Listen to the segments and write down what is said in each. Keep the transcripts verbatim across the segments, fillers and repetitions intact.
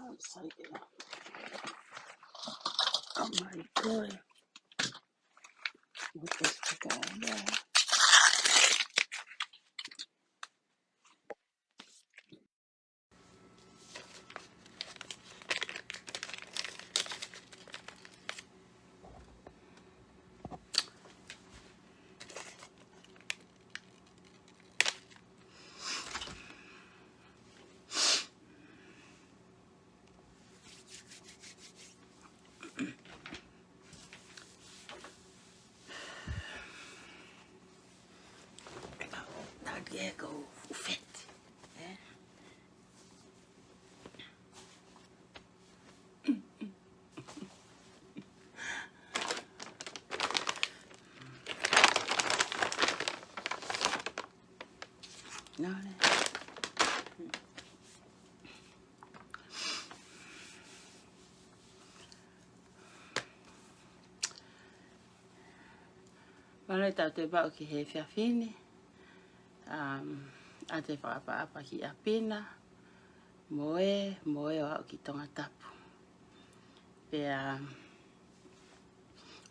Outside there. Oh my God. What is the guy there? Tau ke ko ufet. Eh? No, no. Mālō e tau toe maʻu ki he efiafi ni. Um, ʻa e fakaʻapaʻapa ki ʻapi na, mo e, mo e ʻo aʻu ki Tongatapu. Pea,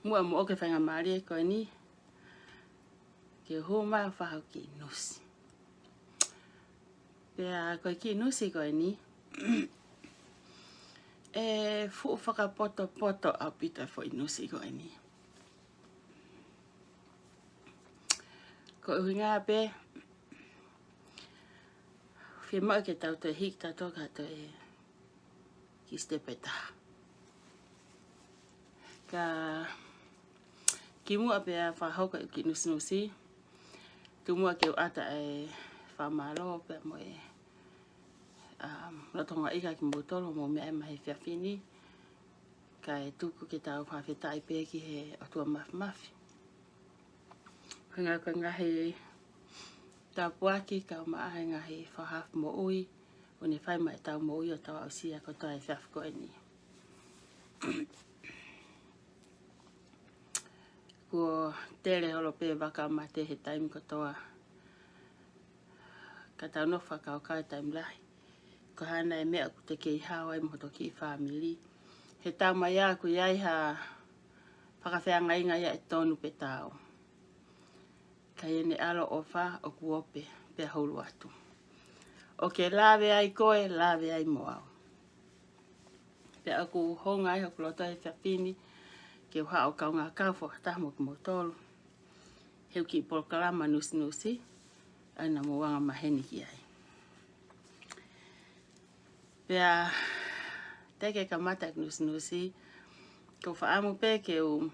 muʻa moʻoku e faingamālie ko eni, ke u hū mai ʻo fakahoko e kiʻi nusi. Pea ko e kiʻi nusi ko eni, ʻe fuʻu fakapotopoto ʻaupito e foʻi nusi ko eni. Ko e ʻuhinga pē, fiemaʻu ke tau toe hiki tautolu ki ha toe kiʻi sitepu ʻe taha. Ka kimuʻa pea fakahoko e kiʻi nusinusi, tuku muʻa ke u ʻata e fakamālō pea mo e, um, loto houngaʻia kia kimoutolu hoʻomou meʻa mai he efiafi ni, kae tuku ke tau fakafetaʻi pē ki he ʻOtua Māfimafi. Ko e ngaahi, ko e ngaahi tāpuaki kae ʻumaʻā e ngaahi fakahaofi moʻui ʻoku ne fai maʻa ʻetau moʻui ʻo tau aʻusia kotoa he efiafi ko eni. Kuo tele holo pē vaka mate he taimi kotoa. Ka tau nofo fakakaukau he taimi lahi, ko e hā nai e meʻa ʻoku te kei hao ai mo hoto kiʻi fāmili. He taimi ʻoku ʻi ai ha fakafeangainga ia ʻe tonu pe taau. Ka ʻi heʻene ʻaloʻofa ʻoku ope pea hulu atu. ʻOku ke lave ai koe, lave ai mo au. Pea ʻoku hounga ai hoku loto he efiafi ni ke u haʻu ʻo kaungā kau fakataha mo kimoutolu he ʻeku kiʻi polokalama nusinusi, ʻa ia naʻa mou anga maheni ki ai. Pea teʻeki ke kamata e nusinusi, ʻoku ou fakaʻamu pē ke u,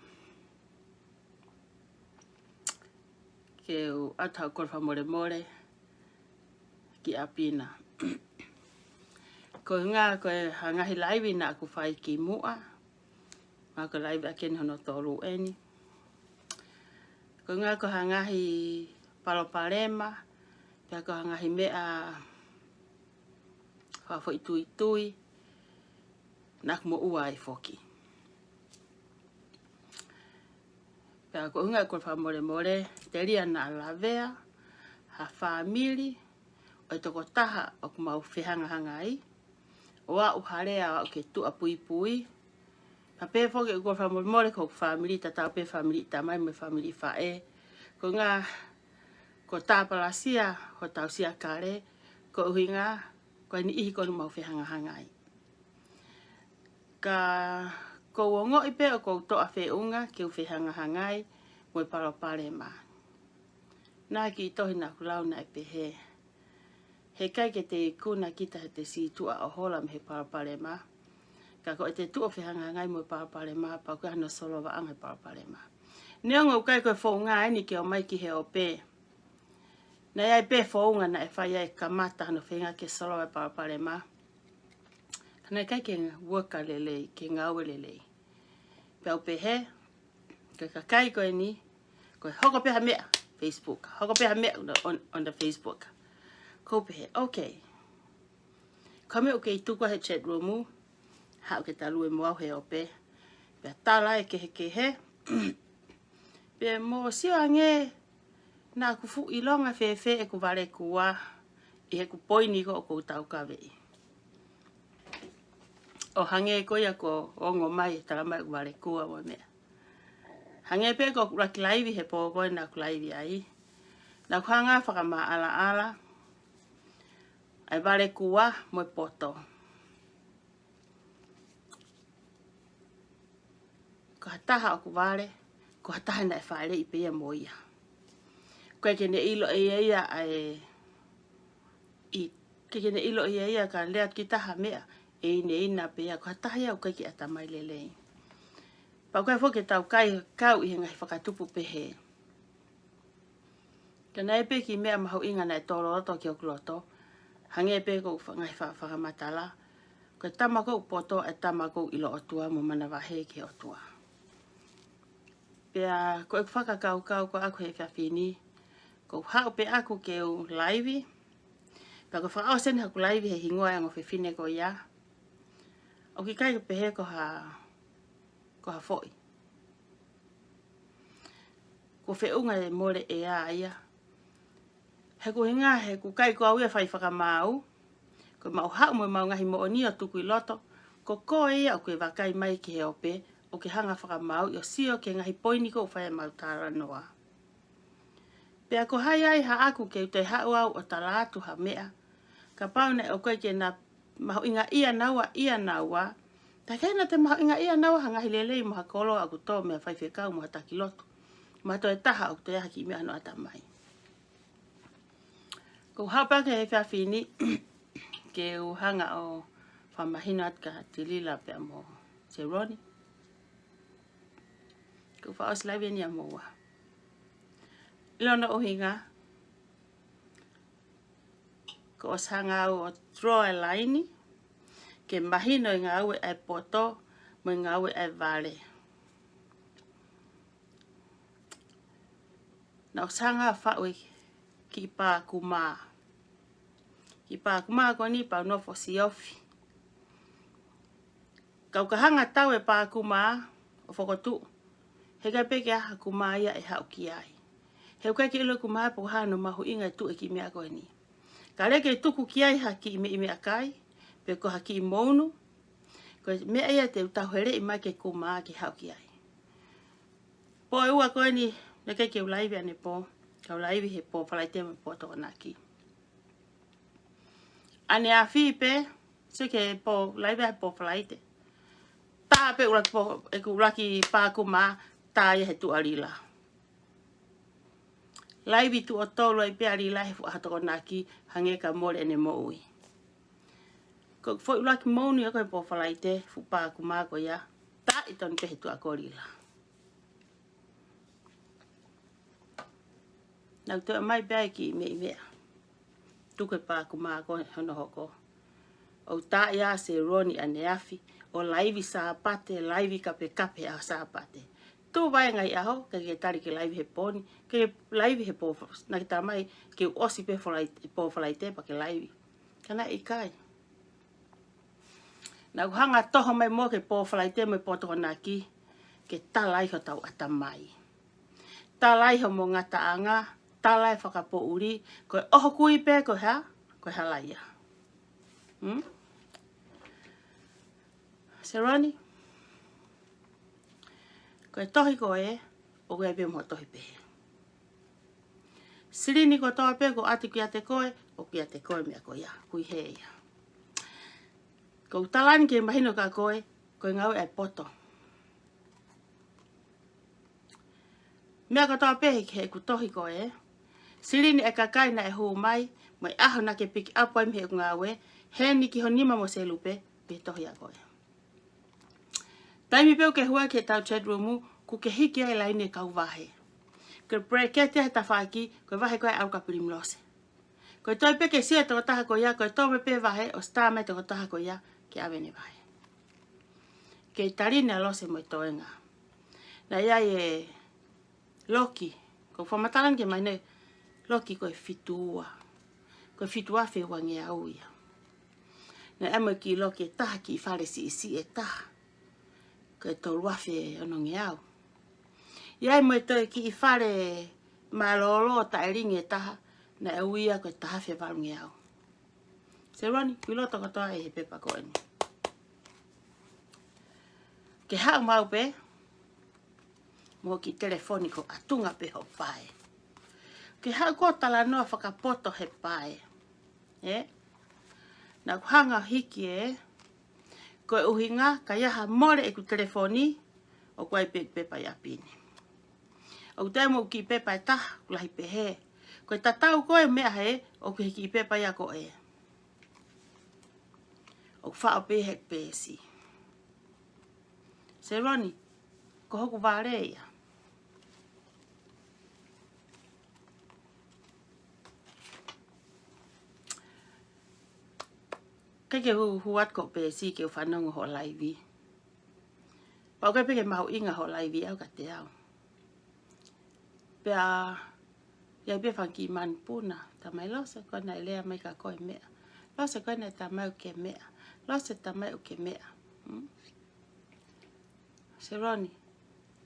ke u ʻatu haʻaku kole fakamolemole ki ʻapi na. Ko e ʻuhinga ko e ngaahi laivi naʻa ku fai kimuʻa, mahalo ko e laivi ʻaki eni hono tolu eni. Ko e ʻuhinga ko e ngaahi palopalema, pea ko e ngaahi meʻa fakafoʻituitui naʻa ku moʻua ai foki. Pea ko e ʻuhinga ʻeku kole fakamolemole, telia naʻa lavea ha fāmili ʻo e tokotaha ʻoku mau fehangahangai, ʻo aʻu ha lea ʻo aʻu ke tuʻa puipui. Pea pehē foki ʻeku kole fakamolemole ki hoku fāmili, tatau pē fāmili tamai mo e fāmili faʻē. Ko e ʻuhinga ko e tāpalasia hotau siakale, ko e ʻuhinga ko e niʻihi ko eni ʻoku mau fehangahangai. Ka ʻoku ou ongoʻi pē ʻoku ou toʻa feʻunga ke u fehangahangai mo e palopalema. Naʻe ʻi ai e kiʻi tohi naʻa ku lau naʻe pehē, heʻikai ke te ikuna kita he te sītuʻa ʻo hola mei he palopalema. Ka ko ʻete tuʻu ʻo fehangahangai mo e palopalema, pea ʻoku ʻi ai hano solovaʻanga e palopalema. Neongo ʻoku ʻikai ko e founga eni ke ō mai ki he ope. Naʻe ʻi ai pē founga naʻe fai ai e kamata hano feinga ke solova e palopalema. Ka naʻe ʻikai ke work lelei, ke ngāue lelei. Pea u pehē, ko e kakai ko eni, ko e hoko pē ha meʻa Facebook, hoko pē ha meʻa on, on the Facebook. ʻOku ou pehē, okay. Ko e meʻa ʻoku kei tuku he chat room, haʻu ke ta lue mo au he ope. Pea tala e kehekehe. Pea mou sio ange, naʻa ku fuʻu ʻilonga fēfē ʻeku vale kuo ʻi heʻeku poini ko ē ʻoku ou taukaveʻi. ʻO hangē ko ia ko e ongo mai, talamai ʻoku vale kua mo e meʻa. Hangē pē ko ʻeku ʻuluaki laivi he pō ko ē naʻá ku laivi ai. Naʻá ku hanga ʻo fakamaʻalaʻala ʻa e vale kua mo e poto. Ko ha taha ʻoku vale, ko ha taha naʻe fāʻeleʻi pē ia mo ia. ʻOku ʻikai ke ne ʻilo ʻe ia ia ʻa e, ʻikai ke ne ʻilo ʻe ia ia ka lea ki ha taha meʻa, ʻe ineina pē ia, ko ha taha ia ʻoku ʻikai ke ʻatamai lelei. Pea ʻoku ʻikai foki ke tau kei kau ʻi he ngaahi fakatupu pehē. Ka naʻe ʻi ai pē kiʻi meʻa mahuʻinga naʻe tō loloto ki hoku loto. Hangē pē ko ʻeku fa-, ngaahi fa-, fakamatala. Ko e tama ʻoku poto, ʻa e tama ʻoku ʻilo ʻOtua mo manavahē ki he ʻOtua. Pea ko ʻeku fakakaukau ko ʻaku he efiafi ni, ʻoku ou haʻu pē ʻaku ke u laivi. Pea ko e fakaʻosi eni haʻaku laivi he hingoa ʻo e ongo fefine ko ia, ʻoku ʻikai ke pehē ko ha, ko ha foʻi. Ko e feʻunga e mole ʻea ia. He ko e ʻuhinga he ʻoku ʻikai ko au ia fai fakamaau. Ko ʻemau haʻu mo ʻemau ngaahi moʻoni ʻo tuku ʻi loto. Ko koe ia ʻoku ke vakai mai ki he ope, ʻo ke hanga ʻo fakamaauʻi ʻo sio ki he ngaahi poini ʻoku fai ʻemau talanoa. Pea ko hai ai haʻaku ke u toe haʻu au ʻo tala atu ha meʻa, kapau naʻe ʻoku ʻikai ke na mahuʻingaʻia naua ʻia naua, ta ke na te mahuʻingaʻia naua ha ngaahi lelei mo ha koloa ʻoku tō mei ha faifekau mo ha taki lotu, mo ha toe taha ʻoku toe ʻi ai ha kiʻi meʻa ʻi hono ʻatamai. ʻOku ou haʻu pē ʻaku he efiafi ni ke u hanga ʻo fakamahino atu kia Tilila pea mo Seloni. ʻOku ou fakaʻosi laivi eni ʻa moua. ʻI hono ʻuhinga, kuo ʻosi hanga au ʻo draw a line ke mahino e ngāue ʻa e poto mo e ngāue ʻa e vale. Naʻá ku ʻosi hanga ʻo faʻu e kiʻi pā kumā. Kiʻi pā kumā ko eni pea u nofo siofi. Ka u ka hanga ʻo tau e pā kumā ʻo fokotuʻu, heʻikai pē ke ʻi ai ha kumā ia ʻe haʻu ki ai. He ʻoku ʻikai ke ʻilo e kumā pe ko e hā hono mahuʻinga e tuʻu e kiʻi meʻa ko eni. Ka lele ke tuku ki ai ha kiʻi meʻi meʻakai, pe ko ha kiʻi mounu, ko e meʻa ia te u tauheleʻi mai ki he kumā ke haʻu ki ai. Pō ʻe ua ko eni, naʻe ʻikai ke u laivi ʻanepō, ka u laivi he pō Falaite mo e pō Tokonaki. ʻAneafi pē, sio ki he pō, laivi he pō Falaite. Tā pē ʻuluaki pō, ʻeku ʻuluaki pā kumā, tā ia he tuʻa Lila. Laivi tuʻo tolu ai pē ʻa Lila he fuʻu ʻaho Tokonaki, hangē ka mole ʻene moʻui. Ko e foʻi ʻuluaki mounu ia ko e pō Falaite, fuʻu pā kumā ko ia, tā ʻi tonu pē he tuʻa ko Lila. Naʻá ku toe ʻomai pē ʻa e kiʻi meʻi meʻa. Tuku e pā kumā ko ē hono hoko. ʻO tā ia ʻa Seloni ʻaneafi, ʻo laivi Sāpate, laivi kapekape ʻa Sāpate. Tuʻu vai e ngaahi ʻaho, ʻikai ke tali ke laivi he pō ni, ke laivi he pō, naʻá ke talamai ke u ʻosi pē Falaite, pō Falaite pea ke laivi. Ka naʻe ʻikai. Naʻá ku hanga ʻo toho mai muʻa ki he pō Falaite mo e pō Tokonaki, ke tala ai hotau ʻatamai. Tala ai homo ngataʻanga, tala e fakapoʻuli, ko e ʻoho kui pē ko e hā, ko e hala ia. Hmm? Seloni, ko e tohi ko ē, ʻoku ʻi ai pē mo e tohi pē. Silini kotoa pē ʻoku ʻoatu kiate koe, ʻoku ʻiate koe e meʻa ko ia, ʻoku ʻi hē ia. Ko ʻeku tala ni ke mahino kia koe, ko e ngāue ʻa e poto. Meʻa kotoa pē he, heʻeku tohi ko ē. Silini ʻa e kakai naʻe hū mai, mo e ʻaho naʻá ke pick up ai mei heʻeku ngāue, heni ki ho nima mo Selupe, pē tohi ʻa koe. Taimi pē ʻoku ke hū ai ki heʻetau chat room, kuo ke hiki ai e laine e kau vahe. Ko e bracket ia he tafaʻaki, ko e vahe ko ē ʻa ʻAlu Kapili Milose. Ko e toe pē ke sio e tokotaha ko ia, ko e toe pē vahe, ʻosi tā mai e tokotaha ko ia ke ʻave ʻene vahe. Kei tali ʻeni ʻa Lose mo e toenga. Naʻe ʻi ai e loki, ʻoku ou fakamatala ʻeni ke mahino e loki ko e fitu ua. Ko e fitu afe uangeau ia. Naʻe ʻi ai mo e kiʻi loki ʻe taha, kiʻi fale siʻisiʻi ʻe taha, ko e tolu afe onongeau. ʻI ai mo e toe kiʻi fale mālōlō taʻelingi ʻe taha, naʻe ui ia ko e taha afe valungeau. Seloni, ʻoku ʻi loto kotoa ʻi he pepa ko eni. Ke haʻu maʻu pē mo e kiʻi telefoni ko ʻatunga pē hoʻo pae. Ke haʻu ko e talanoa fakapoto he pae. Ē? Naʻa ku hanga hiki ē, ko e ʻuhinga, ka ʻi ai ha mole ʻeku telefoni, ʻoku ʻi ai pē pepa ʻi ʻapi ni. ʻOku ʻi ai mo e kiʻi pepa ʻe taha, ʻoku lahi pehē. Ko e tatau ko e meʻa hē, ʻoku ʻi ai e kiʻi pepa ia ko ē. ʻOku faʻo pē he peesi. Seloni, ko hoku vale ia. ʻIkai ke u hū, hū atu ki hoʻo peesi ke u fanongo hoʻo laivi. Pea ʻoku ʻikai pē ke mahuʻinga hoʻo laivi au kiate au. Pea ʻi ai pē fanga kiʻi manupuna, talamai Lose ko ena ʻe lea mai kia koe e meʻa. Lose ko ena ʻe talamai ʻoku ke meʻa. Lose talamai ʻoku ke meʻa. Hmm? Seloni,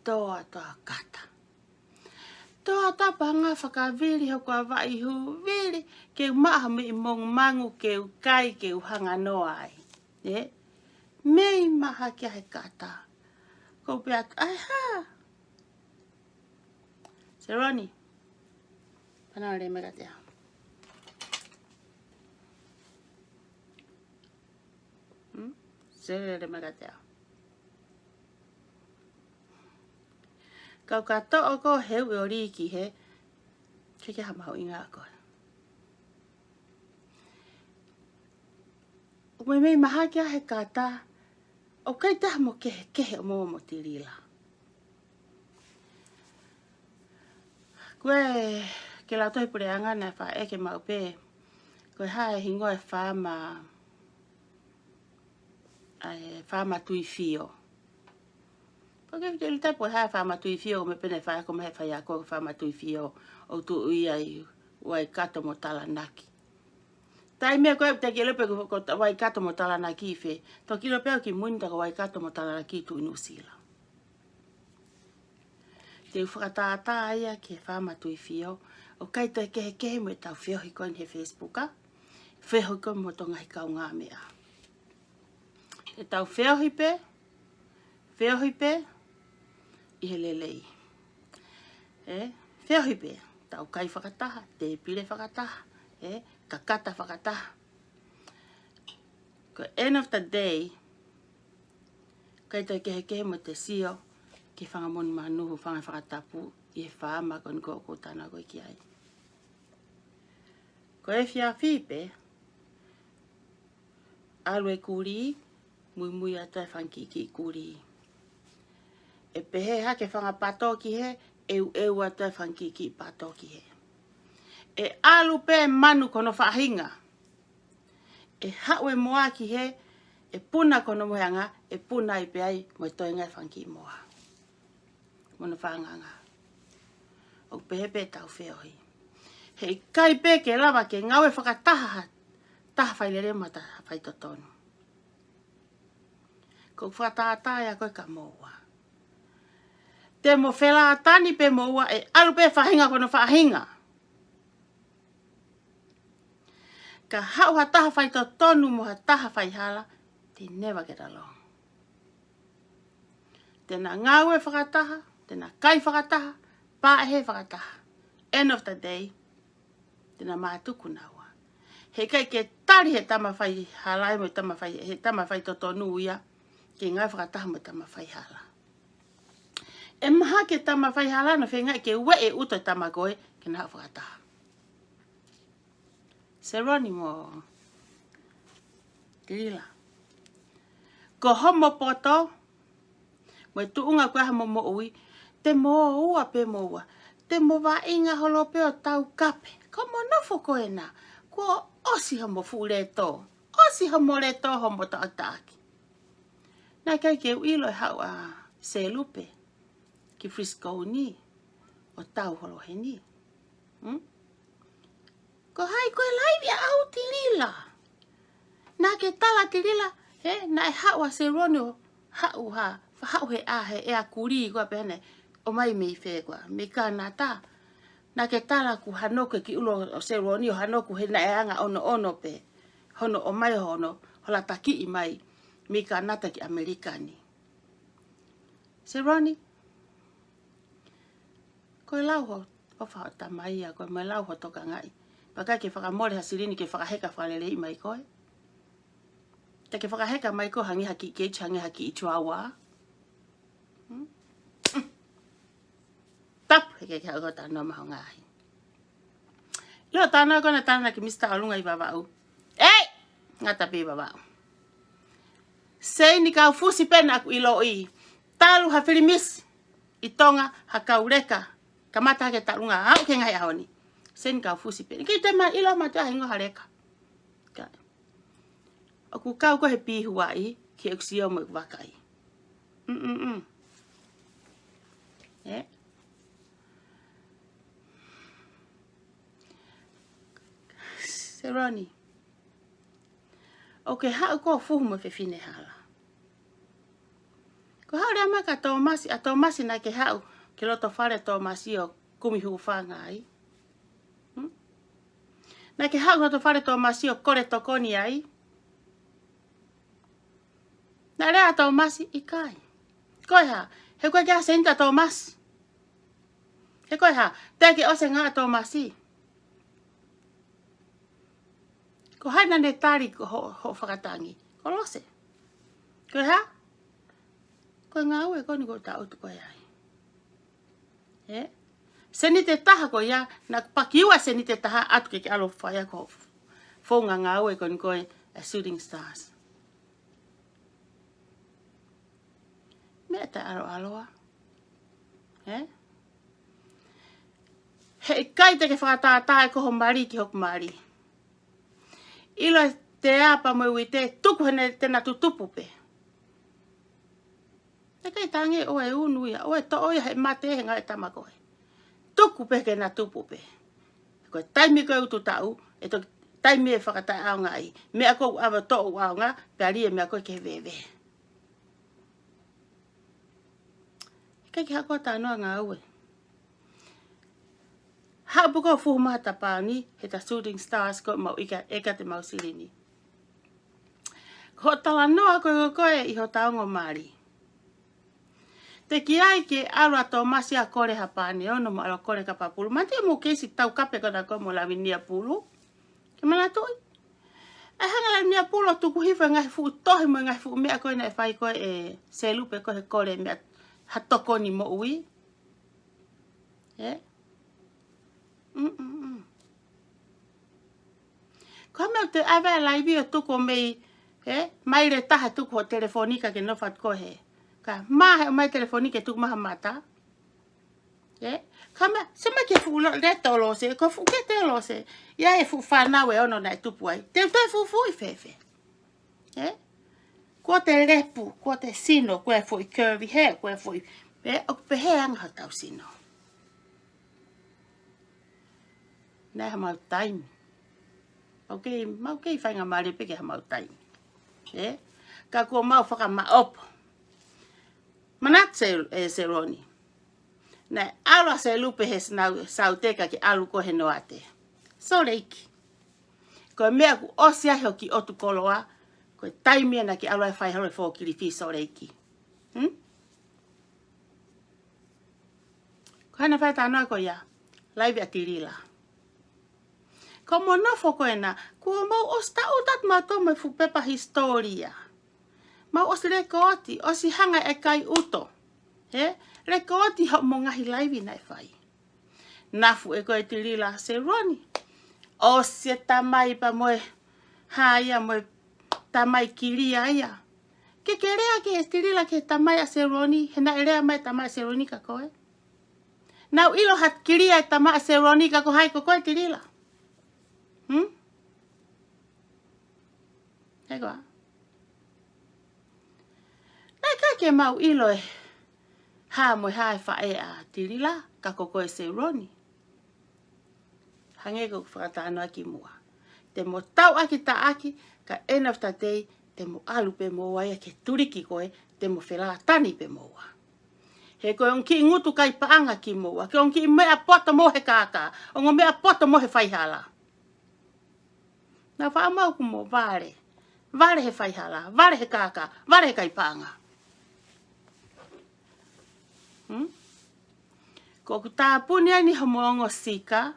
tō atu ʻa e kata. Tō atu ʻa e panga fakavili hoku avaʻi hū vili, ke u maʻa ha meʻi mongumangu, ke u kai, ke u hanga noa ai. Ē? Mei maha kia he kata. Ko u pehē atu, ʻai hā? Seloni, pana le makatea. Hmm? Sele le makatea. Kau ka toʻo ko he uʻi ʻo liki he, ke ke ha mahuʻinga ko. ʻO mei mei maha kia he kata, ʻoku ʻikai te ha mo kehekehe ʻo mo mo Tilila. Ko e, ke lau tohi puleʻanga naʻe faʻa ʻeke maʻu pē, ko e hā e hingoa e faama, ʻa e faama Tuifio. Pea ke te lita pē hā e faama Tuifio, ko e meʻa pē naʻe faʻa ʻeke mai he faiako ko e faama Tuifio, ʻoku tuʻu ia ʻi Waikato mo Talanaki. Taimi ko ē te ke ʻilo pē ko, ko Waikato mo Talanaki fē. Toki ʻilo pē au ki mui ni ta ko Waikato mo Talanaki tuʻu ʻi Nuʻusila. Te u fakatātā ia ki he faama Tuifio. ʻOku ʻikai toe kehekehe mo ʻetau feohi ko eni he Facebook, ā? Feohi ko eni mo hoto ngaahi kaungāmeʻa. Te tau feohi pē, feohi pē, ʻi he lelei. Ē, feohi pē, tau kai fakataha, tēpile fakataha, ē, kakata fakataha. Ko e end of the day, ʻikai toe kehekehe mo ʻete sio ki he fanga monumanu, fanga fakatapu, ʻi he faama ko eni ʻoku ou talanoa ko ē ki ai. Ko e efiafi pē, ʻalu e kulī, muimui atu e fanga kiʻi kulī. ʻE pehē hake fanga pato ki hē, ʻeuʻeu atu e fanga kiʻi pato ki hē. ʻE ʻalu pē manu ko hono faʻahinga. ʻE haʻu e moa ki hē, ʻe puna ko hono mohenga, ʻe puna ai pē ai mo e toenga e fanga kiʻi moa. Mo hono faʻanganga. ʻOku pehē pē ʻetau feohi. Heʻikai pē ke lava ke ngāue fakataha ha taha failele mo ha taha faitotonu. Ko e fakatātā ia ko ē kia moua. Te mo felātani pē moua, ʻe ʻalu pē faʻahinga ko hono faʻahinga. Ka haʻu ha taha faitotonu mo ha taha faihala, they never get along. Te na ngāue fakataha, te na kai fakataha, pāʻehe fakataha. End of the day, te na mātuku naua. Heʻikai ke tali he tama faihala mo e tama fai, he tama faitotonu ia, ke ngāue fakataha mo e tama faihala. ʻE mahaki e tama faihala naʻa feinga ke ueʻi e ʻuto e tama ko ē, ke na haʻu fakataha. Seloni mo Tilila. Ko homo poto, mo e tuʻunga ko ē homo moʻui, te mo ua pē moua. Te mo vaʻinga holo pē ʻo taukape. Ko homo nofo ko ena, kuo ʻosi homo fuʻu lētō. ʻOsi homo lētō homo taʻotaʻaki. Naʻe ʻikai ke u ʻilo ʻe haʻu ʻa Selupe ki Frisco ni, ʻo tau holo heni. Hmm? Ko hai ko e laivi ʻaʻau Tilila. Naʻa ke tala Tilila, he, naʻe haʻu ʻa Seloni ʻo haʻu ha, haʻu he ʻa, he ʻea kulī ko ē pehē ni, ʻomai mei fē ko ē, mei Kanata. Naʻa ke tala kuo hano ko ē ki ʻulo ʻo Seloni ʻo hano ko ē he naʻe anga ono ono pē. Hono ʻomai hono, hola takiʻi mai, mei Kanata ki ʻAmelika ni. Seroni, ko e lau ho ʻofa ho tamai ia, ko e mo e lau ho tokangaʻi. Pea ʻikai ke fakamole ha silini ke fakaheka fakaleleiʻi mai koe. Te ke fakaheka mai koe hangē ha kiʻi keiti, hangē ha kiʻi chihuahua. Hmm? Tapu, heʻikai ke haʻu ʻo talanoa maʻa ho ngaahi. Leo talanoa ko ena talanoa ki Misa ʻOlunga ʻi Vavaʻu. ʻEi! Ngata pē ʻi Vavaʻu. Seini Kaufusi pē naʻa ku ʻiloʻi. Talu ha filimisi ʻi Tonga, ha kau leka. Kamata hake taʻu ngā aʻu ki he ngaahi ʻaho ni. Seini Kaufusi pē. Kei te ma ʻilo ma te ahi ngā ha leka. Ka. ʻOku kau ko ē he pīhuaʻi, ki heʻeku sio mo ʻeku vakai. Mm, mm, mm. ʻE? Seroni. ʻOku ke haʻu ko e fuhu mo e fefine hala. Ko e haʻu leva mai kia Tōmasi, ʻa Tōmasi naʻa ke haʻu ki loto fale Tōmasi ʻo kumi hūfanga ai. Hmm? Naʻa ke haʻu ki loto fale Tōmasi ʻo kole tokoni ai. Naʻe lea ʻa Tōmasi, ʻikai. Ko e hā, he ʻoku ʻikai ke ʻi ai ha seniti ʻa Tōmasi. He ko e hā, teʻeki ke ʻosi e ngāue ʻa Tōmasi. Ko hai naʻa ne tali ko ho, ho fakatangi. Ko Lose. Ko e hā? Ko e ngāue ko eni ʻoku ta ʻoatu ko ē ai. ʻE? Seniti ʻe taha ko ia, naʻa ku pakiua seniti ʻe taha atu ke ke ʻalu ʻo fai ʻa e founga ngāue ko eni ko e, ʻa e Shooting Stars. Meʻa taʻeʻaloʻaloa. ʻE? Heʻikai te ke fakatātā ʻe koe ho mali ki hoku mali. ʻIlo e tea pea mo e uite, tuku heʻene, te na tutupu pē. ʻE ʻikai tangi ʻo e unu ia, ʻo e toʻo ia he mate he ngāue ʻa e tama ko ē. Tuku pē ke na tupu pē. Ko e taimi ko ē utu taʻu, ʻe toki taimi ʻe fakataʻeʻaongaʻi. Meʻa ko ē ʻave ʻo toʻo ʻaonga, pea lī e meʻa ko ē ki he veve. ʻIkai ke haʻu ʻo talanoa ngāue. Haʻu pē koe ʻo fuhu mai ha pauni, he ta Shooting Stars ko e mau ika, ʻeka te mau silini. Ko hoʻo talanoa ko ē ko ē ʻi hota ongo mali. Teʻeki ai ke ʻalu ʻa Tōmasi ʻo kole ha pauni ʻo ne mo ʻalu ʻo kole kapa pulu. Manatuʻi mo e keisi taukape ko ena ko ē mo Lavinia Pulu. Ke manatuʻi. ʻE hanga Lavinia Pulu ʻo tuku hifo e ngaahi fuʻu tohi mo e ngaahi fuʻu meʻa ko ē naʻe fai ko ē ʻe Selupe ko ē he kole meʻa ha tokoni moʻui. ʻE? Mm, mm, mm. Ko e meʻa ʻoku te ʻave ʻa e laivi ʻo tuku ʻo mei, ʻe? Mai le taha tuku ho telefoni ka ke nofo atu ko ē he. Ka mā he ʻomai telefoni ke tuku mai ha mata. ʻE? Ka mā, sio mai ki he fuʻu lo-, le tolo se, ko e fuʻu kete lo se. ʻI ai e fuʻu fānau ʻe ono naʻe tupu ai. Te u toe fufuuʻi fēfē. ʻE? Kuo te lepu, kuo te sino, kuo e foʻi curvy hair, kuo e foʻi, ʻe, ʻoku pehē anga hotau sino. Naʻe hamau taimi. ʻOku kei, mau kei faingamālie pē ke hamau taimi. ʻE? Ka kuo mau fakamaʻopo. Manatuʻi Sel-, ʻe, Seloni. Naʻe ʻalu ʻa Selupe he Sinau-, Saute ka ke ʻalu koe he Noate. Sōleki. Ko e meʻa kuo ʻosi ai hoki ʻotu koloa, ko e taimi ena ke ʻalu ai fai holo e fōkilifi Sōleki. Hmm? Ko hai naʻa fai talanoa ko ia, laivi ʻa Tilila. Ko hoʻomou nofo ko ena, kuo mau ʻosi taʻu tatau mo e fuʻu pepa hisitōlia. Mau ʻosi lekooti, ʻosi hanga ʻe kai ʻuto. He, lekooti hoʻomou ngaahi laivi naʻe fai. Nafu ʻe koe Tilila Seloni. ʻOsi e tamai pea mo e hā ia mo e tamai kilia ia. Ke ke lea ki he Tilila ki he tamai ʻa Seloni, he naʻe lea mai tamai ʻa Seloni kia koe. Naʻa ku ʻilo ha kilia e tamai ʻa Seloni ka ko hai ko koe Tilila. Hmm? He koa. Naʻe ʻikai ke mau ʻilo e hā mo e hā e faʻē ʻa Tilila, ka ko koe Seloni. Hangē ko ʻeku fakatalanoa kimuʻa. Te mo tauʻaki taʻaki, ka end of the day, te mo ʻalu pē moua ia ke tuliki koe, te mo felātani pē moua. He ko e ongo kiʻi ngutu kai paʻanga kimoua, ko e ongo kiʻi meʻa poto mo e kākā, ongo meʻa poto mo e faihala. Naʻa faʻa mau kuo mo vale. Vale he faihala, vale he kākā, vale he kai paʻanga. Hmm? Ko ʻeku tāpuni ʻeni homo ongo sika,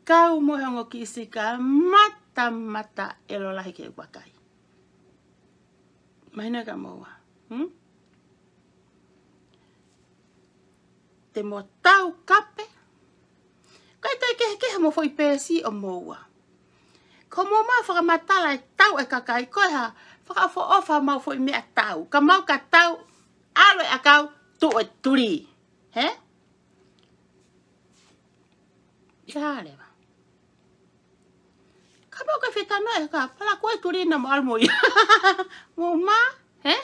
kau mo e ongo kiʻi sika, mata, mata, ʻelo lahi ki he vakai. Mahino kia moua. Hmm? Te mo tau kape. Kae toe kehekehe mo foʻi peesi ʻo moua. Ko mo ma fakamatala e tau e kakai ko e hā, fakaʻofoʻofa mau foʻi meʻa tau. Ka mau ka tau, ʻalu e ʻakau, tuʻu e tuli. He? Ia leva. Ka mau ka fetano e ka, palakū e tuli na mo ʻalu mo ia. Mo ma, he?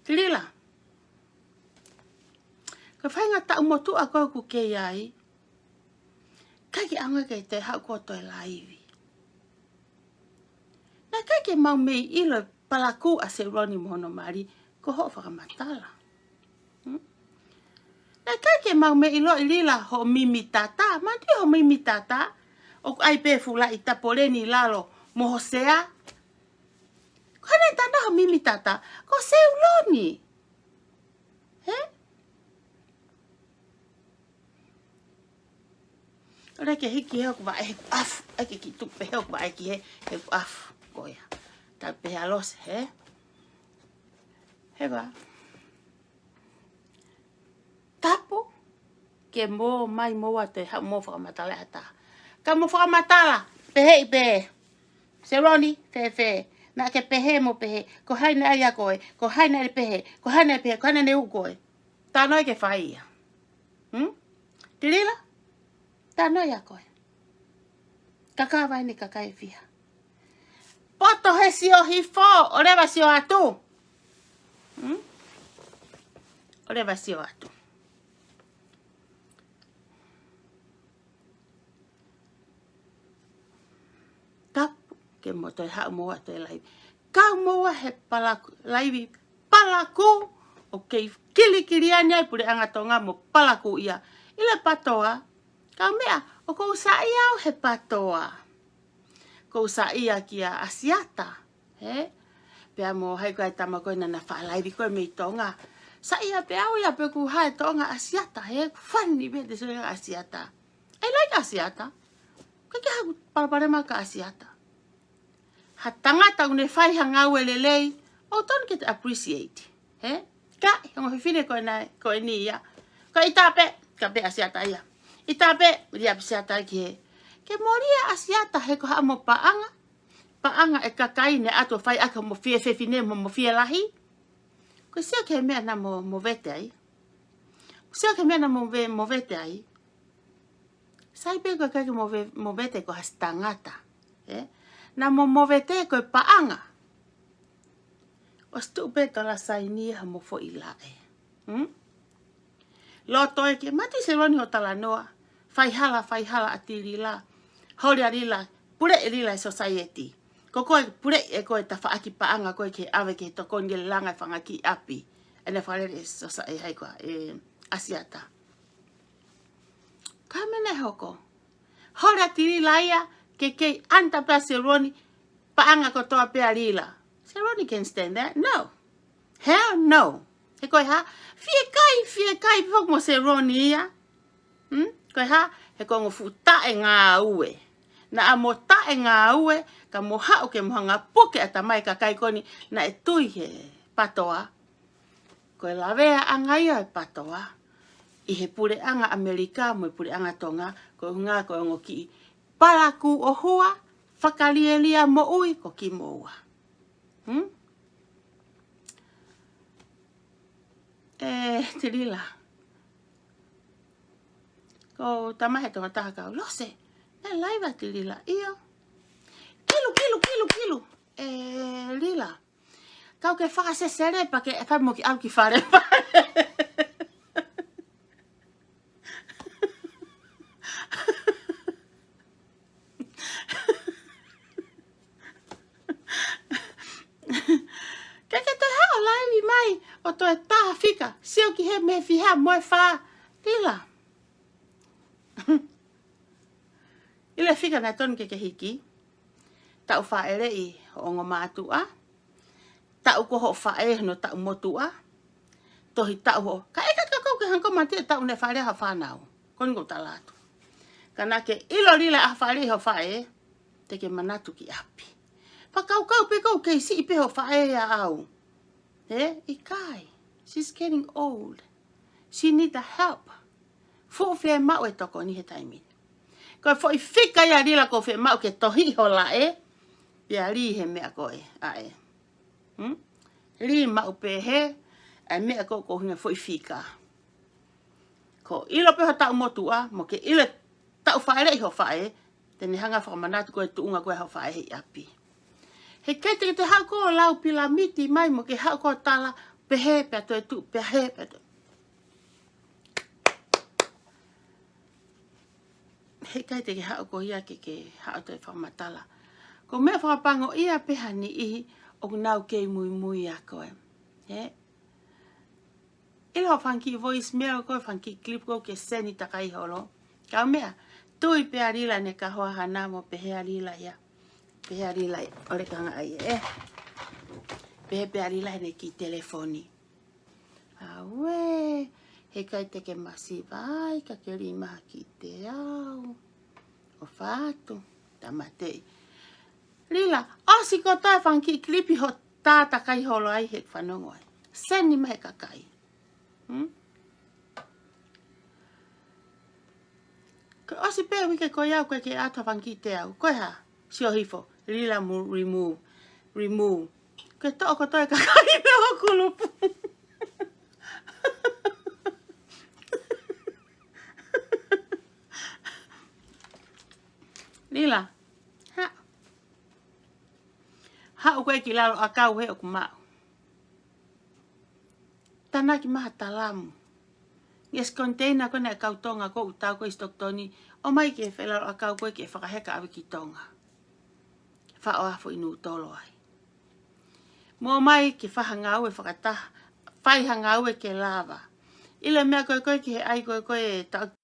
Tilila. Ka fai ngā taʻu motuʻa ko ē ʻoku kei ai. Kae ke anga ke te haʻu ko toe laivi. Naʻe ʻikai ke mau mei ʻilo e palakū ʻa Seloni mo hono mali, ko hoʻo fakamatala. Hmm? Naʻe ʻikai ke mau mei ʻilo ʻe Lila hoʻo mimi tata, manatuʻi hoʻo mimi tata, ʻoku ʻai pē fula ʻi tapoleni lalo mo ho sea. Ko hana tana hoʻo mimi tata, ko Seloni. He? ʻOle ke hiki he ʻoku vaʻe he ʻafu. ʻAi ke ki tupe he ʻoku vaʻe ki he, he ʻafu. Ko ia. Tau pehē ʻa Lose, he? He va. Tapu, ke mo mai mo ua te haʻu mo fakamatala ʻe ha taha. Ka mo fakamatala, pehē ʻi pē. Seloni, fēfē. Naʻa ke pehē mo pehē. Ko hai naʻe ʻai ʻa koe. Ko hai naʻe pehē. Ko hai naʻe pehē. Ko hai naʻe uku koe. Tano e ke fai ia. Hmm? Tilila? Tano ia koe. Kakava ʻeni kakai fiha. Poto he sio hifo, ʻoleva sio atu. Hmm? ʻOleva sio atu. Tapu, ke mo toe haʻu mo ua toe laivi. Kau mo ua he palakū, laivi palakū, ʻoku kei kilikili ʻeni ʻa e puleʻanga Tonga mo palakū ia. ʻI le patoa, kau meʻa, ʻoku ou saiʻia au he patoa. ʻOku ou saiʻia kia ʻAsiata, he? Pea mo hai ko e tama ko ē naʻa na faʻa laivi ko ē mei Tonga. Saiʻia pē au ia pe ʻoku hā e toʻonga ʻAsiata, he? Funny pē te sio ʻAsiata. I like ʻAsiata. ʻIkai ke haku palopalema kia ʻAsiata. Ha tangata ʻoku ne fai ha ngāue lelei, ʻoku totonu ke te appreciate. He? Ka, he ongo fefine ko ena, ko eni ia. Ka ʻita pē, ka pē ʻAsiata ia. ʻIta pē, lia pē ʻAsiata ki he. Ke mōlia ʻAsiata he ko haʻamo paʻanga. Paʻanga e kakai naʻe ʻatu ʻo fai ʻaki hoʻomo fie fefine mo hoʻomo fie lahi. Ko e sio ki he meʻa naʻa mo, mo vete ai. Sio ki he meʻa naʻa mo ve-, mo vete ai. Sai pē ko e ʻikai ke mo ve-, mo vete ko ha siʻi tangata. Ē? Naʻa mo, mo vete ko e paʻanga. ʻOsi tuʻu pē tola saini ha mo foʻi laʻe. Hmm? Loto e ke, mati Seloni hoʻo talanoa. Faihala, faihala ʻa Tilila. Holi ʻa Lila. Puleʻi Lila e society. Ko koe puleʻi ʻe koe tafaʻaki paʻanga ko ē ke ʻave ke tokoni ke langa e fanga kiʻi ʻapi. ʻEne fakalele e sosa e hai koa, ʻe ʻAsiata. Ka mene hoko. Holi ʻa Tilila ia, ke kei ʻanta pē ʻa Seloni, paʻanga kotoa pē ʻa Lila. Seloni can stand that? No. Hell no. He ko e hā, fie kai, fie kai pē foki mo Seloni ia. Hmm? Ko e hā, he ko e ongo fuʻu taʻe ngāue. Naʻa mo taʻe ngāue, ka mo haʻu ke mo hanga puke ʻa e tamai kakai ko eni, naʻe tui he patoa. Ko e laveaʻanga ia e patoa. ʻI he puleʻanga ʻAmelika mo e puleʻanga Tonga, ko e ʻuhinga ko e ongo kiʻi palakū ʻohua, fakalielia moʻui ko kimoua. Hmm? ʻE, Tilila. Ko tama he toka taha kau, Lose, naʻe laiva Tilila, ʻio. Kilu, kilu, kilu, kilu. ʻE, Lila. Kau ke fakasesele pea ke fai mo ke ʻalu ki fale. Ke ke toe haʻu laivi mai, ʻo toe tā fika, sio ki he meʻa fiha mo e fā, Lila. ʻI le fika naʻe totonu ke ke hiki, taʻu fāʻeleʻi hoʻo ongo mātuʻa, taʻu ko hoʻo faʻē hono taʻu motuʻa, tohi taʻu hoʻo. Ka ʻikai ke kau ke hangē ko e manatuʻi e taʻu naʻe fāʻeleʻi ai hoʻo fānau. Ko eni ʻoku ou tala atu. Ka naʻa ke ʻilo Lila ʻa e fāʻeleʻi hoʻo faʻē, te ke manatu ki ʻapi. Fakakaukau pē ʻoku kei siʻi pē hoʻo faʻē ʻia au. Hē? ʻIkai. She's getting old. She need the help. Fuʻu fiemaʻu e tokoni he taimi ni. Ko e foʻi fika ia Lila ʻoku fiemaʻu ke tohiʻi ho laʻe, pea lī he meʻa ko ē, ʻa ē. Hmm? Lī maʻu pehē, ʻa e meʻa ko ē ʻoku ʻuhinga foʻi fika. Ko e ʻilo pē ho taʻu motuʻa, mo ke ʻilo e taʻu fāʻeleʻi hoʻo faʻē, te ne hanga ʻo fakamanatu ko e tuʻunga ko ē hoʻo faʻē ʻi ʻapi. Heʻikai te ke haʻu koe ʻo lau pilamiti mai mo ke haʻu koe ʻo tala, pehē pea toe tuʻu, pehē pea toe. Heʻikai te ke haʻu koe ia ke ke haʻu ʻo toe fakamatala. Ko e meʻa fakapango ia pē ha niʻihi ʻoku nau kei muimui ʻia koe. Hē? ʻIlo hoʻo fanga kiʻi voicemail ko ē, fanga kiʻi clip ko ē ke send takai holo. Kau meʻa, tui pē ʻa Lila ʻene kahoa hana mo pehē ʻa Lila ia. Pehē ʻa Lila ia, ʻo le kanga ai ē. Pehē pē ʻa Lila ʻene kiʻi telefoni. Auē, heʻikai te ke masiva ai, ka ke lī mai ha kiʻi teau. ʻO fatu, tāmateʻi. Lila, ʻosi kotoa e fanga kiʻi clip hoʻo tā takai holo ai he fanongo ai. Send mai he kakai. Hmm? Ko e ʻosi pē uike ko ia ʻoku ʻikai ke ʻatu ha fanga kiʻi teau. Ko e hā? Sio hifo. Lila mo remove. Remove. Ko e toʻo kotoa e kakai mei ho kulupu. Lila. Hā? Haʻu koe ki lalo ʻakau he ʻoku maʻu. Tānaki mai ha talamu. Ngeʻesi container ko ē naʻe kau Tonga ko ē ʻoku tau ko ē ʻi Stockton, ʻomai ki he felalo ʻakau ko ē ke fakaheka ʻave ki Tonga. Faʻo afo ʻi Nuʻutolo ai. Mo ʻomai ke fai ha ngāue fakataha, fai ha ngāue ke lava. ʻIlo e meʻa ko ē ko ē ki he ʻai ko ē ko ē taʻu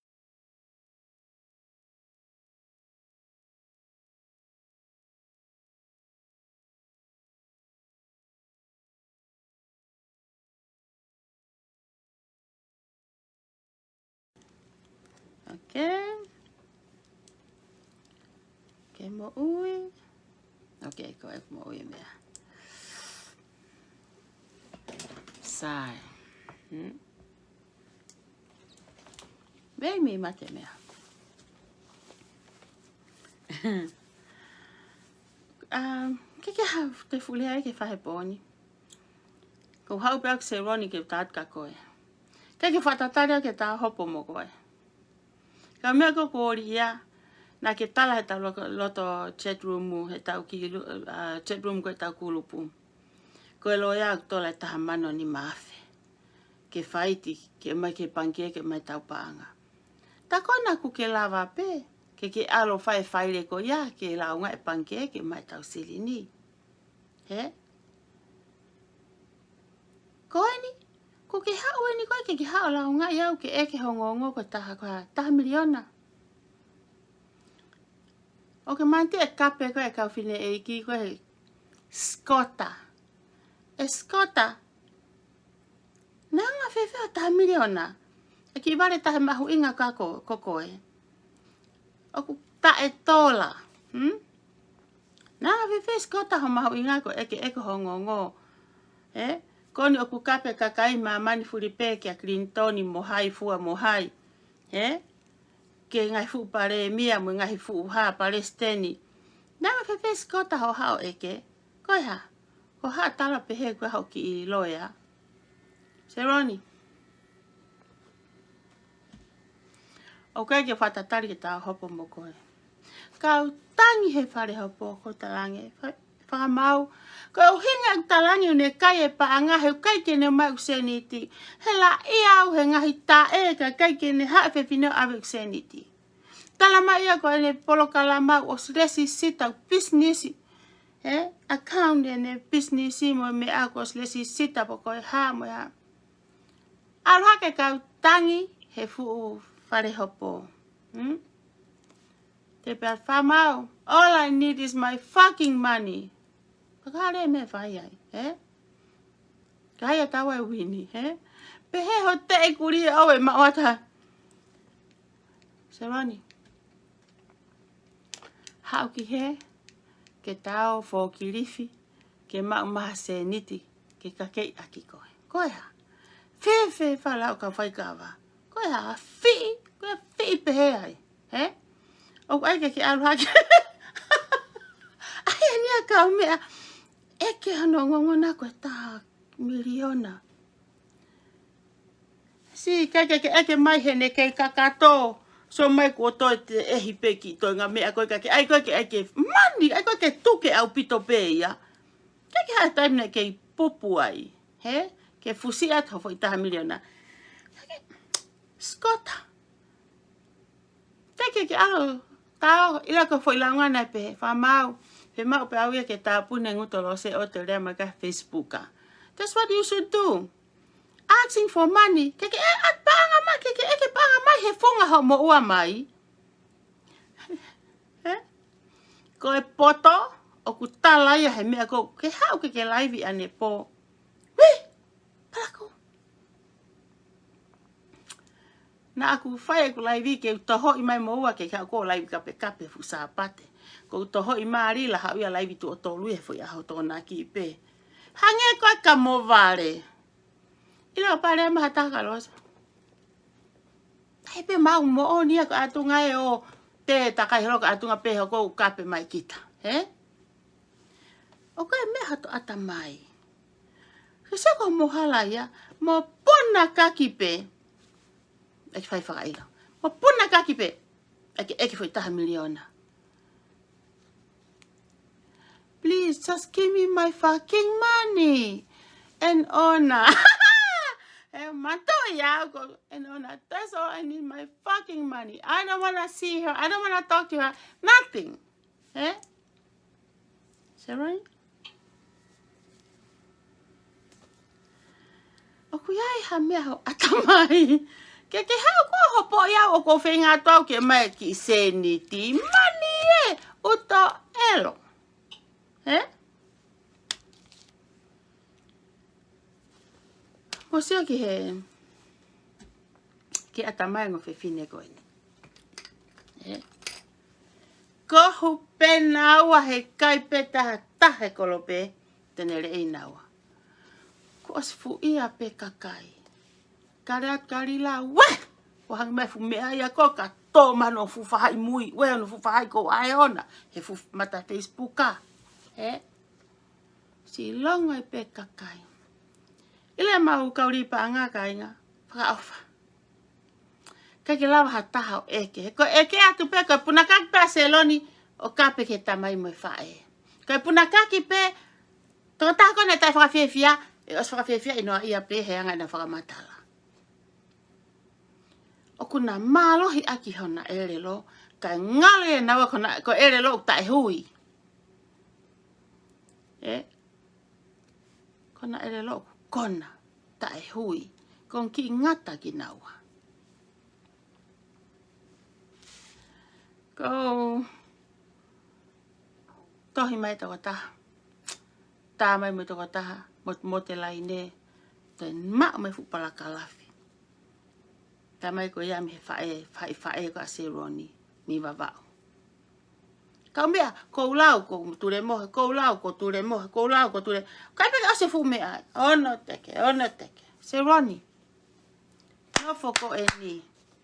Okay. Ke moʻui. Okay, ko e moʻui meʻa. Sai. Hmm? Vei mi mate meʻa. Um, ke ke hau te fule ai ke fahe poni. Ko haʻu pē ʻa Seroni ke tau ka koe. Ke ke fakatatali ke tau hopo mo koe. Ka meʻa ko kori ia, naʻa ke tala he tau loto, loto chat room, he tau ki lu-, uh, chat room ko e tau kulupu. Ko e loea ʻoku tola e taha mano nima afe. Ke faiti, ke mai ke pangikē, ke mai tau paʻanga. Ta ko ena ʻoku ke lava pē, ke ke ʻalu fai faile ko ia, ke lāunga e pangikē, ke mai tau silini. Hē? Ko eni, ʻoku ke haʻu eni ko ē ke ke haʻu lāunga ia ʻoku ke ʻeke ho ongoongo ko e taha ko e hā, taha miliona. ʻOku ke manatuʻi e kape ko ē kau fineʻeiki ko ē Skota. E Skota. Naʻa ngā fēfē ʻo taha miliona. E kiʻi vale taha mahuʻinga ka ko, ko koe. ʻOku taʻe tola. Hmm? Naʻa ngā fēfē Skota ho mahuʻinga ko e ʻeke ʻeke ho ongoongo. Ē? Ko eni ʻoku kape kakai māmani fuli pē kia Clinton mo hai fua mo hai. Ē? Ke ngaahi fuʻu palēmia mo ngaahi fuʻu hā palesiteni. Naʻa ngā fēfē Skota ho haʻu ʻeke. Ko e hā? Ko e hā tala pehē ko e hā ho kiʻi loea? Seroni. ʻOku ʻikai ke fakatatali ke tau hopo mo koe. Kau tangi he fale hopo ko Talange. Fa-, fakamau. Ko e ʻuhinga ʻoku Talange ʻoku ne kai e paʻanga he ʻoku ʻikai ke ne ʻomai ʻeku sēniti. He laʻia au he ngaahi taʻe ka ʻikai ke ne haʻu e fefine ʻo ʻave ʻeku sēniti. Tala mai ia ko ʻene polokalama ʻosi lēsisita ʻeku pisinisi. Ē, account ʻene pisinisi mo e meʻa ko ʻosi lēsisita pe ko e hā mo e hā. ʻAlu hake kau tangi he fuʻu fale hopo. Hmm? Te pea fakamau. All I need is my fucking money. Ka ka le me fai ai, ē? Ka ai a tau e uini, hē? Pehē ho teʻe kulī ʻo e maʻu atu ha. Seloni. Haʻu ki hē, ke tau fōkilifi, ke maʻu mai ha sēniti, ke kakeʻi ʻaki koe. Ko e hā? Fēfē fala ʻo ka fai kava. Ko e hā? Fiʻi, ko e fiʻi pehē ai. Hē? ʻOku ʻai ke ke ʻalu hake. ʻAi eni a kau meʻa. ʻEke hano ngongona ko e taha miliona. Sī, ke ke ke ʻeke mai heni kei kakato. So mai kuo toe te ʻehi pē ki toenga meʻa ko e ka ke ʻai ko e ke ʻeke mani, ʻai ko e ke tuke ʻaupito pē ia. Ke ke haʻa taimi naʻe kei pupu ai. Hē? Ke fusi atu ho foʻi taha miliona. Skota. Te ke ke ʻalu, tau, ʻilo ko e foʻi lāunga naʻe pehē, fakamaau, pē maʻu pē au ia ke tāpuni e ngutu ʻo Lose ʻo te lea mai ka Facebook a. That's what you should do. Asking for money. Ke ke ʻeke paʻanga mai, ke ke ʻeke paʻanga mai he funga hoʻo moʻua mai. Hē? Ko e poto, ʻoku tala ia he meʻa ko, ke haʻu ke ke laivi ʻanepō. Wē! Palaku. Naʻa ku fai ʻeku laivi ke u tohoʻi mai moua ke ka ko laivi kapekape fuʻu Sāpate. Ko u tohoʻi mai lila haʻu ia laivi tuʻo tolu he foʻi ʻaho Tokonaki pē. Hangē ko e ka mo vale. ʻIlo pale ma ha taha ka Lose. He pē mau moʻoni ia ko e ʻatunga ē ʻo te takai holo ko e ʻatunga pē hoko u kape mai kita. Hē? ʻOku ʻi ai e meʻa ʻi hoto ʻatamai. Ke sako mo hala ia, mo puna kaki pē. ʻEke fai fakaʻilo. Mo puna kaki pē. ʻEke, ʻeke foʻi taha miliona. Please, just give me my fucking money. And honor. And mato ya go. And honor. That's all I need, my fucking money. I don't wanna see her. I don't wanna talk to her. Nothing. Eh? Sharon? ʻOku ʻi ai ha meʻa ho ʻatamai. Ke ke haʻu ko hopo ia ʻoku ou feinga atu au ke mai ki sēniti. Mani ē, ʻuto ʻelo. Hē? Mo sio ki he, ki ʻatamai ngo fefine ko eni. Hē? Ko hu pē naua he kai pē taha taha he kolope, te ne leʻei naua. Ko ʻosi fuʻia pē kakai. Kale atu kali la, wē! Ko hangi mai fuʻu meʻa ia ko ka tō mano fuʻu fahaʻi mui, wē no fuʻu fahaʻi ko ae ona, he fuʻu mata Facebook a. Hē? Silongo ai pē kakai. ʻIle mau kauli paʻanga kāinga, fakaʻofa. Kai ke lava ha taha ʻo ʻeke. Ko e ʻeke atu pē, ko e puna kaki pē ʻa Seloni, ʻo kape ke tamai mo e faʻē. Ko e puna kaki pē, tokotaha ko ena taʻe fakafiefia, ʻe ʻosi fakafiefia ʻi noa ia pē he anga ʻena fakamatala. ʻOku na mālohi ʻaki hona ʻelelo, kae ngalo ʻe naua ko na, ko e ʻelelo ʻoku taʻe hui. Ē? Ko na ʻelelo ʻoku kona, taʻe hui, ko e kiʻi ngata kinaua. Ko tohi mai tokotaha. Tā mai mo tokotaha, mo, mo te laine, te maʻu mai fuʻu palakalafi. Tā mai ko ia mei he faʻē, faʻē, faʻē ko ʻa Seloni, mei Vavaʻu. Kau meʻa, ko u lau, ko u tule mohe, ko u lau, ko u tule mohe, ko u lau, ko u tule. Kai pē ke ʻosi fuʻu meʻa, ono teke, ono teke. Seloni. Nofo ko eni.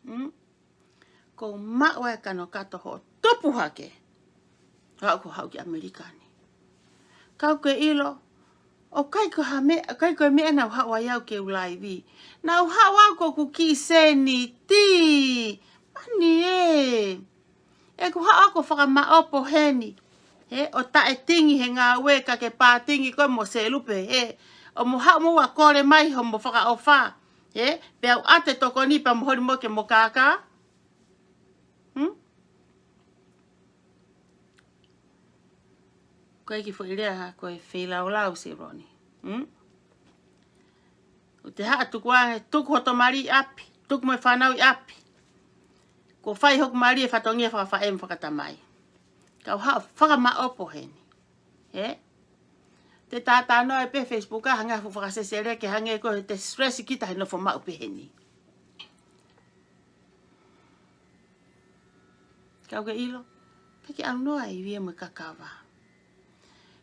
Hmm? Ko u maʻu e kanokato hoʻo tupu hake. Haʻu ko haʻu ki ʻAmelika ni. Kau ke ʻilo, ʻoku ʻikai ko ha meʻa, ʻikai ko e meʻa naʻa ku haʻu ai au ke u laivi. Naʻa ku haʻu au ko ʻeku kiʻi sēniti. Mani ē. ʻEku haʻu au ko e fakamaʻopo heni. Hē, ʻo taʻe tingi he ngāue ka ke pātingi koe mo Selupe, hē. ʻO mo haʻu mo ua kole mai homo fakaʻofa. Hē, pea u ʻate tokoni pea mo holi mo ke mo kākā. Hmm? Ko e kiʻi foʻi lea ha, ko e feilaulau Seloni. Hmm? ʻOku te haʻu tuku ange, tuku hoto mali ʻi ʻapi, tuku mo e fānau ʻi ʻapi. Ko e fai hoku mali e fatongia fakafaʻē mo fakatamai. Kau haʻu fakamaʻopo heni. Ē? te tātānoa ʻi he Facebook ʻa hangē ha fuʻu fakasesele ke hangē ko e te stress kita he nofo maʻu pehē ni. Kau ke ʻilo, pea ke ʻalu noa ʻi he ivi mo e kakava.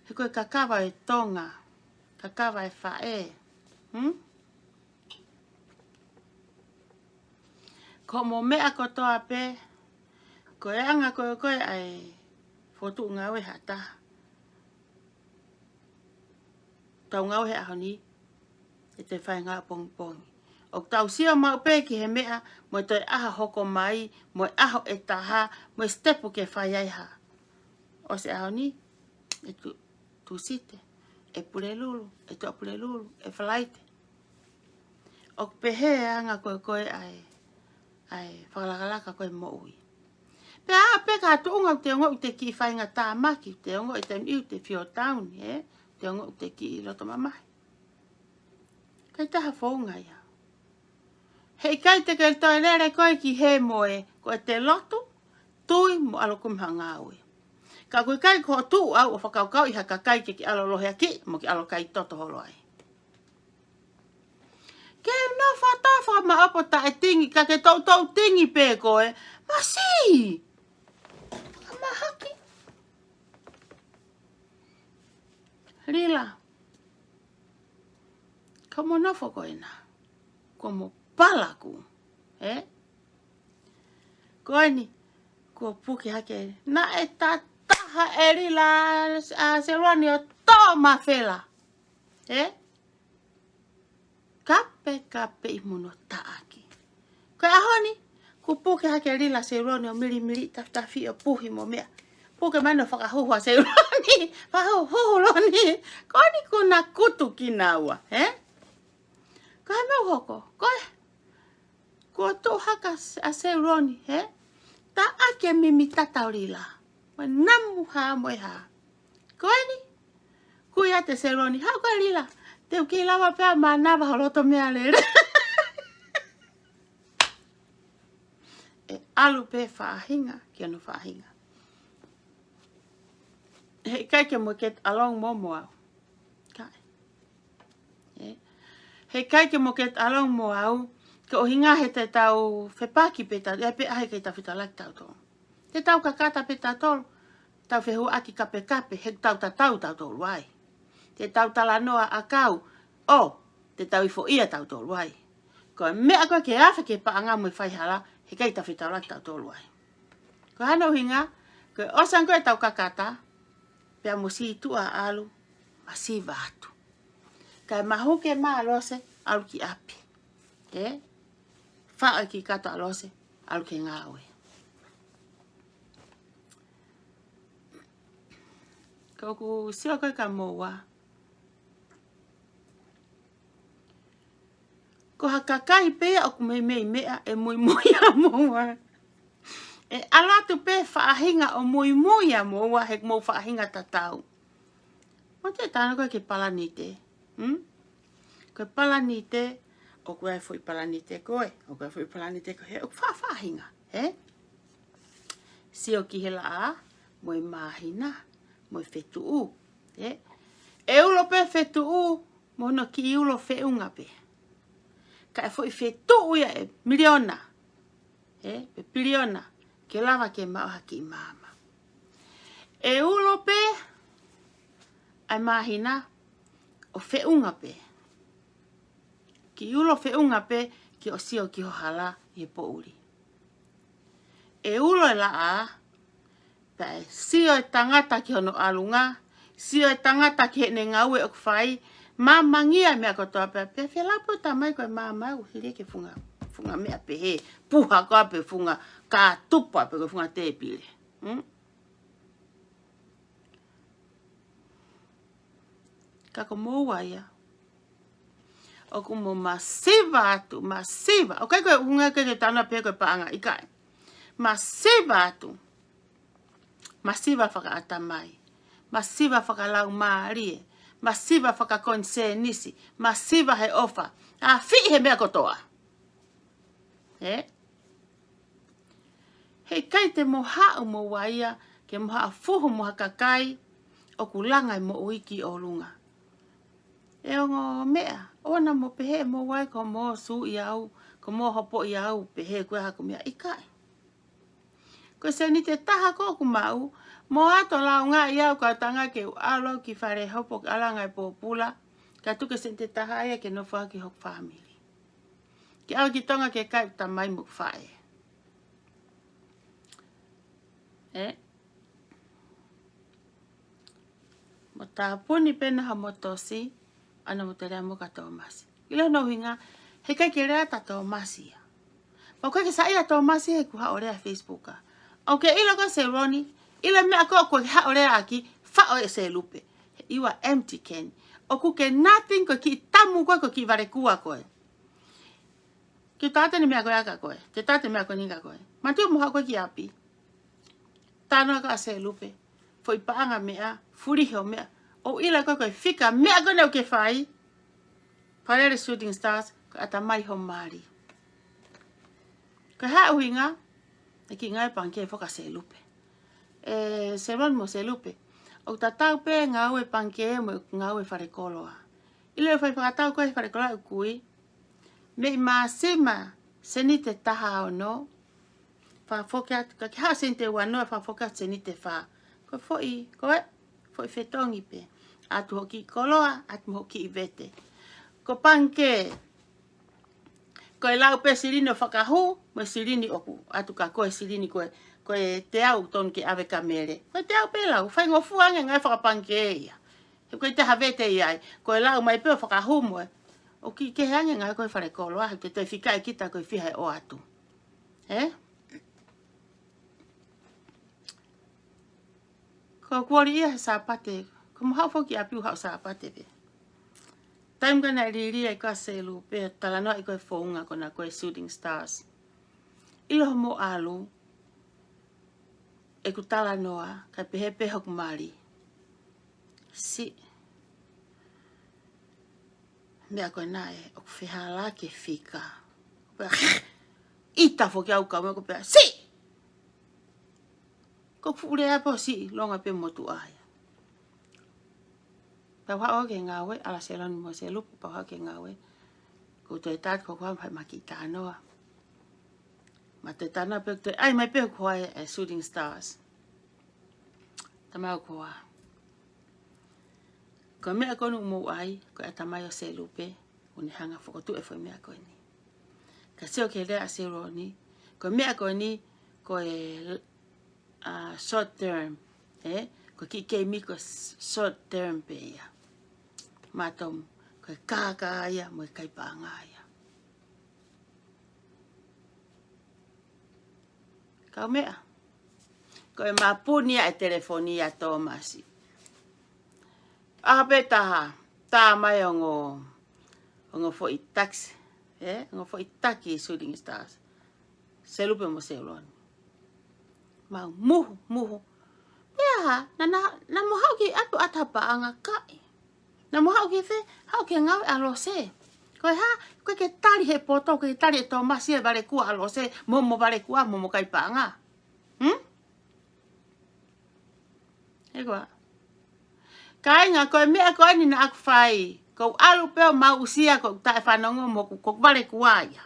He ko e kakava ʻo e Tonga, kakava ʻo e faʻē. Hmm? Ko hoʻomo meʻa kotoa pē, ko e anga ko ē ko ē ʻa e fokotuʻu ngāue ha taha. Tau ngāue he ʻaho ni, ʻe toe fai ngāue pongipongi. ʻOku tau sio maʻu pē ki he meʻa, mo e toe ʻaho hoko mai, mo e ʻaho ʻe taha, mo e sitepu ke fai ai ha. ʻOsi e ʻaho ni, ʻe Tu-, Tūsite, ʻe Pulelulu, ʻe Tuʻapulelulu, ʻe Falaite. ʻOku pehē anga ko ē ko ē ʻa e, ʻa e fakalakalaka ko ē moʻui. Pea ʻa pē ka tuʻunga ʻoku te ongoʻi ʻoku te kiʻi faingatāmaki, te ongoʻi ʻoku te niu te fio tauni, ē? Te ongoʻi ʻoku te kiʻi loto mamahi. ʻIkai taha founga ia. Heʻikai te ke toe lele koe ki he moe, ko e te lotu, tui mo ʻalu kumi ha ngāue. Ka ʻoku ʻikai ko hoʻo tuʻu ʻo fakakaukauʻi ha kakai ke ke ʻalu loheakiʻi, mo ke ʻalu kai toto holo ai. Ke nofo atu ʻo fakamaʻopoʻopo taʻetingi, ka ke toutou tingi pē koe, masi! Fakamahaki. Lila. Ka mo nofo ko ena. Ko mo palaku. Ē? Ko eni. Kuo puke hake. Naʻe tataha ʻe Lila ʻa Seluani ʻo tō mafela. Ē? Kape, kape ʻi muno taʻaki. Ko e ʻaho ni, kuo puke hake Lila Seluani ʻo milimili tafitafi ʻo puhi mo meʻa. Puke mai ʻo fakahuhu ʻa Seluani, fakahuhu Loni. Ko eni kuo na kutu kinaua, ē? Ko e meʻa ʻoku hoko, ko e. Kuo tuʻu hake ʻa Seluani, ē? Taʻaki e mimi tata ʻo Lila. Mo e namu hā mo e hā. Ko eni, kui atu ʻa Seluani, haʻu koe Lila. Te u kei lava pē ʻa mānava ho loto meʻalele. ʻE ʻalu pē faʻahinga, ki hono faʻahinga. Heʻikai ke mo get along mo mo au. ʻIkai. Ē? Heʻikai ke mo get along mo au, ko e ʻuhinga he te tau fepaki pē tau, ʻe pē ʻa e kei tau fetaulaki tautolu. Te tau kakata pē tautolu, tau fehuʻaki kapekape, he tau tatau tautolu ai. Te tau talanoa ʻakau, ʻo, te tau ifoʻia tautolu ai. Ko e meʻa ko ē ke afe ke paʻanga mo e faihala, heʻikai tau fetaulaki tautolu ai. Ko hono ʻuhinga, ko e ʻosi ange ko ē tau kakata, pea mo sītuʻa ʻalu, masiva atu. Kae mahuki e mā ʻa Lose, ʻalu ki ʻapi. Ē? Faʻo e kiʻi kato ʻa Lose, ʻalu ki he ngāue. Ka ʻoku sio ko ē kia moua. Ko ha kakai pē ia ʻoku meimei meʻa ʻe muimui ʻa moua. ʻE ʻalu atu pē faʻahinga ʻo muimui ʻa moua he mou faʻahinga tatau. Mo te tana ko ē ki he palanite. Hmm? Ko e palanite, ʻoku ʻi ai e foʻi palanite ko ē, ʻoku ʻi ai e foʻi palanite ko ē, ʻoku faʻa-, faʻahinga, ē? Sio ki he laʻā, mo e māhina, mo e fetuʻu, ē? ʻE ulo pē fetuʻu, mo hono kiʻi ulo feʻunga pē. Ka e foʻi fetuʻu ia ʻe miliona, ē, pe piliona, ke lava ke maʻu ha kiʻi maama. ʻE ulo pē ʻa e māhina ʻo feʻunga pē. Kiʻi ulo feʻunga pē ke ʻosi ʻo ki ho hala ʻi he poʻuli. ʻE ulo e laʻā, pea ʻe sio e tangata ki hono ʻalunga, sio e tangata ki heʻene ngāue ʻoku fai, māmangia e meʻa kotoa pē, pea fela pē ʻo tamai ko e maama ʻoku hili ke funga, funga meʻa pehē, puha ko ē pe funga kātupa pe ko e funga tēpile. Hmm? Ka ko moua ia. ʻOku mo masiva atu, masiva. ʻOku ʻikai ko e ʻuhinga ke ke tana pē ko e paʻanga, ʻikai. Masiva atu. Masiva fakaʻatamai. Masiva fakalaumālie. Masiva fakakonisenisi. Masiva he ʻofa. ʻAfii he meʻa kotoa. Ē? Heʻikai te mo haʻu moua ia, ke mo haʻu fuhu mo ha kakai, ʻoku langa e moʻui ki ʻolunga. E ongo meʻa, ʻoua naʻa mo pehē mo wai ko mo sū ʻi au, ko mo hopo ʻi au, pehē ko e hā ko e meʻa, ʻikai. Ko e seniti ʻe taha ko ʻoku maʻu, mo ʻalu ʻo launga ʻi au ka tanga ke u ʻalu ki fale hopo ke ʻalu ʻo ngāue pōpula, ka tuku e seniti ʻe taha ia ke nofo ʻaki hoku fāmili. Ke ʻalu ki Tonga ke kai tamai mo faʻē. Ē? Mo tāpuni pē naʻa mo tosi, ʻana mo te lea mo ka Tōmasi. ʻIlo hono ʻuhinga, heʻikai ke lea ʻa Tōmasi ia. Pea ʻoku ʻikai ke saiʻia ʻa Tōmasi he ʻoku haʻu ʻo lea Facebook a. ʻOku ke ʻilo ko Seloni, ʻilo meʻa ko ē ʻoku ke haʻu ʻo lea ʻaki, faʻo ʻe Selupe. You are empty can. ʻOku ke nothing ko e kiʻi tamu ko ē, ko e kiʻi valekua ko ē. Ke tate ni meʻa ko ē ʻa ka ko ē, te tate meʻa ko eni ka ko ē. Mātuʻa mo haʻu ko ē ki ʻapi. Tano ka Selupe. Foʻi paʻanga meʻa, fulihi ʻo meʻa. ʻOku ʻilo ko ē ko e fika meʻa ko eni ʻoku ke fai. Palele Shooting Stars, ko e ʻatamai ho mali. Ko e hā ʻuhinga, ʻe kiʻi ngāue pangikē foki ʻa Selupe. ʻE, Seloni mo Selupe. ʻOku tatau pē ngāue pangikē mo ngāue falekoloa. ʻIlo e fai fakatau ko ē falekoloa ʻoku ui. Meʻi māsima, seniti ʻe taha ono. Fakafoki atu, ka ke haʻu seniti ʻe ua noa, fakafoki atu seniti ʻe fā. Ko e foʻi, ko e, foʻi fetongi pē. ʻAtu hoʻo kiʻi koloa, ʻatu mo hoʻo kiʻi vete. Ko e pangikē, ko e lau pē silini ʻo fakahū, mo e silini ʻoku ʻatu ka ko e silini ko ē, ko e teau tonu ke ʻave ka mele. Ko e teau pē lau, faingofua ange ngāue fakapangikē ia. He ko e te ha vete ia ai, ko e lau mai pē ʻo fakahū mo ē. ʻOku kiʻi kehe ange ngāue ko ē falekoloa, he te toe fika ʻe kita ko e fiha ʻe ʻoatu. Ē? Ko kuali ia he Sāpate, ko mo haʻu foki ʻapi ʻo haʻu Sāpate pē. Taimi ko ē naʻe lili ai ko ē ʻa Selupe, talanoa ʻi ko e founga ko ena ko e Shooting Stars. ʻIlo hoʻomo ʻalu, ʻeku talanoa, kae pehē pē hoku mali. Siʻi. Meʻa ko ena ē, ʻoku fehālaaki e fika. Pea, ʻita foki au ka meʻa ko pea, siʻi! Ko e fuʻu lea pē ʻo siʻi, longa pē motuʻa ia. Pea u haʻu au ki he ngāue, ʻalu ʻa Seloni mo Selupe, pea u haʻu au ki he ngāue. Ko u toe tatu, ko u haʻu mai ki Tanoa. Ma toe tanoa pē, toe ʻai mai pē ko e Shooting Stars. Tamau ko ā. Ko e meʻa ko eni ʻoku mou ʻai, ko e ʻatamai ʻo Selupe, ʻoku ne hanga ʻo fokotuʻu e foʻi meʻa ko eni. Ka sio ki he lea ʻa Seloni, ko e meʻa ko eni, ko e, ʻa, short term, ē? Ko e kiʻi keimi ko e s-, short term pē ia. Mātou, ko e kākā ia, mo e kai paʻanga ia. Kaumeʻa. Ko e mapuni ʻa e telefoni ʻa Tōmasi. ʻAho pē taha, tā mai ongo, ongo foʻi taki, ē? Ongo foʻi taki Shooting Stars. Selupe mo Seloni. Mau muhu, muhu. Pea, naʻa, naʻa, naʻa mo haʻu ki ʻapi ʻo ʻatu ha paʻanga kae. Naʻa mo haʻu ki fē, haʻu ki he ngāue ʻa Lose. Ko e hā, ko e ke tali he poto, ko e ke tali ʻe Tōmasi e valekua ʻa Lose, mo, mo valekua, mo, mo kai paʻanga. Hmm? He ko ā. Kāinga, ko e meʻa ko eni naʻa ku fai. Ko u ʻalu pē ʻo mau usia, ko u taʻe fanongo mo ku, ko u valekua ia.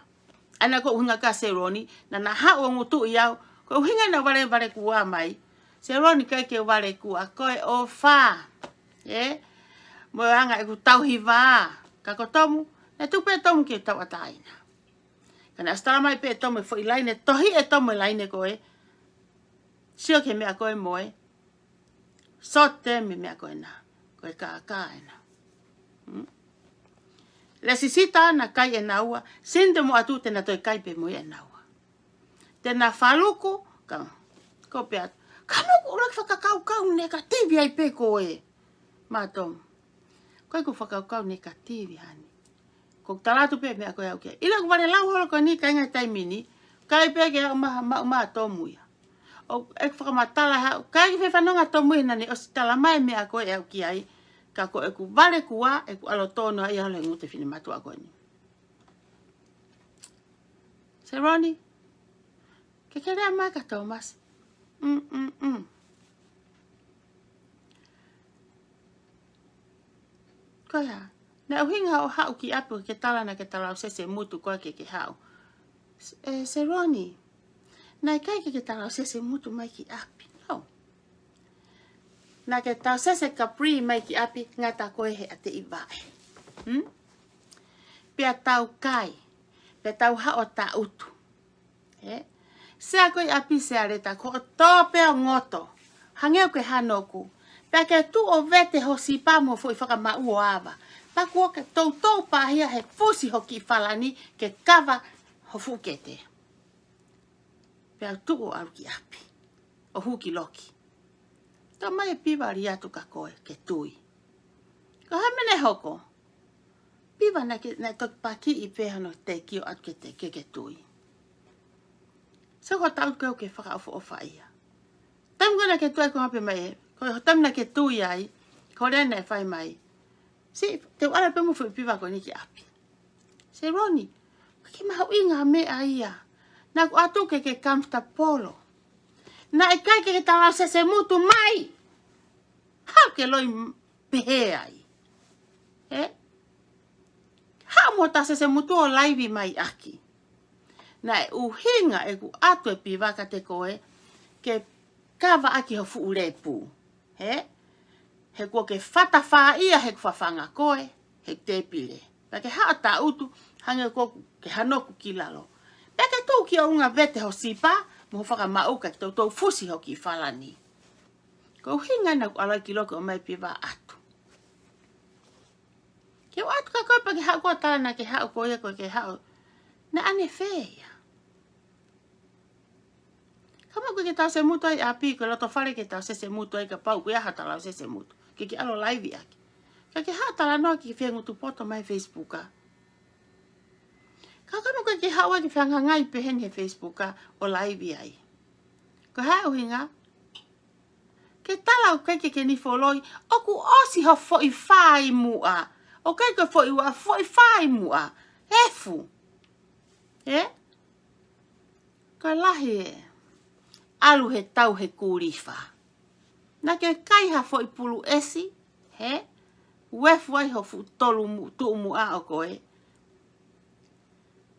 ʻAna ko e ʻuhinga kia Seloni, naʻa na haʻu ʻo ngutu ʻi au, ko e ʻuhinga naʻa vale, valekua mai. Seloni ʻikai ke valekua, ko e ʻofa. Ē? Mo e anga ʻeku tauhi vā. Ka ko Tomu, naʻe tuku pē Tomu ke tauʻatāina. Ka naʻe ʻosi tala mai pē Tomu e foʻi laine, tohi ʻe Tomu e laine ko ē. Sio ki he meʻa ko ē mo ē. Short term e meʻa ko ena. Ko e kākā ena. Hmm? Lēsisita naʻa kai ʻe naua. Sini te mo ʻatu te na toe kai pē mo ia ʻe naua. Te na faluku, ka, ko pea. Ka mo ku ʻuluaki fakakaukau nekativi ai pē ko ē. Mātou. Ko e ku fakakaukau nekativi hani. Ko u tala atu pē meʻa ko ē au ke. ʻIlo ʻeku vale lau holo ko eni kāinga taimi ni. Kai pē ke au ma, ma, ma Tomu ia. ʻO ʻeku fakamatala ha, kai ke fefanonga Tomu ia naʻa ne ʻosi tala mai meʻa ko ē au ki ai. Ka ko ʻeku valekua, ʻeku ʻalu ʻo tō noa ia holo he ngutu e finematuʻa ko eni. Seloni, ke ke lea mai kia Tōmasi. Mm, mm, mm. Ko ia, Naʻe ʻuhinga hoʻo haʻu ki ʻapi ke tala naʻa ke talausese mutu koā ke ke haʻu? ʻE, Seloni, naʻe ʻikai ke ke talausese mutu mai ki ʻapi. No. Naʻa ke talausese Capri mai ki ʻapi, ngata koe he ʻateʻi vaʻe. Hmm? Pea tau kai, pea tau haʻu ʻo taʻutu. Ē? Sea ko ē ʻi ʻapi, sea Leta, ko hoʻo tō pē ʻo ngoto. Hangē ʻoku ke hanoku. Pea ke tuʻu ʻo vete ho sipa mo e foʻi fakamaʻu ʻo ava. Pea kuo ke toutou pāhia he fusi ho kiʻi falani ke kava ho fuʻu kete. Pea u tuʻu ʻo ʻalu ki ʻapi ʻo hū ki loki. Tau mai e Piva ʻo lī atu kia koe ke tui. Ko e hā e meʻa naʻe hoko? Piva naʻe ke, naʻe toki pakiʻi pē hano tēkio atu ke te, ke, ke tui. So ko e taʻutu ko ē ʻoku ke fakaʻofoʻofa ia. Taimi ko ē naʻa ke tui ai ko e hā pē mai ē, ko e taimi naʻa ke tui ai, ko e lea naʻe fai mai. Siʻi, te u ʻalu pē mo e foʻi Piva ko eni ki ʻapi. Seloni, ʻoku ʻikai ke mahuʻinga ha meʻa ia. Naʻa ku ʻatu ke ke comfortable. Naʻe ʻikai ke ke talausese mutu mai. Haʻu ke loi m-, pehē ai. Ē? Haʻu mo talausese mutu ʻo laivi mai ʻaki. Naʻe ʻuhinga ʻeku ʻatu e Piva kiate koe ke kava ʻaki ho fuʻu lepu. Ē? He kuo ke fatafā ia he kuo fafanga koe he tēpile. Pea ke haʻu ʻo taʻutu, hangē ʻoku ke hanoku ki lalo. Pea ke tuʻu ki ʻolunga vete ho sipa mo ho fakamaʻu kae toutou fusi ho kiʻi falani. Ko e ʻuhinga ia naʻa ku ʻalu ai ki loki ʻo ʻomai e Piva ʻo ʻatu. Ke u ʻatu kia koe pea ke haʻu koe ʻo tala naʻa ke haʻu koe ia, ko e ke haʻu. Naʻa ne fē ia. Kapau ʻoku ke talausese mutu ai ʻapi, ko e loto fale ke talausese mutu ai, kapau ʻoku ʻi ai ha talausese mutu. Ke ke ʻalu ʻo laivi ʻaki. Ka ke haʻu ʻo talanoa ki he fie ngutu poto mai he Facebook ā. Ka kapau ʻoku ke haʻu ai ke fehangahangai pehē ni he Facebook ā ʻo laivi ai. Ko e hā e ʻuhinga? Ke tala ʻoku ʻikai ke ke ni foloi, ʻoku ʻosi ho foʻi fā ʻi muʻa. ʻOku ʻikai ko e foʻi ua, foʻi fā ʻi muʻa. Efu. Ē? Ko e lahi ē. ʻAlu he tau he kulifa. Naʻa ke kai ha foʻi pulu ʻesi, hē? Uefu ai ho fuʻu tolu mu-, tuʻumuʻa ʻo koe.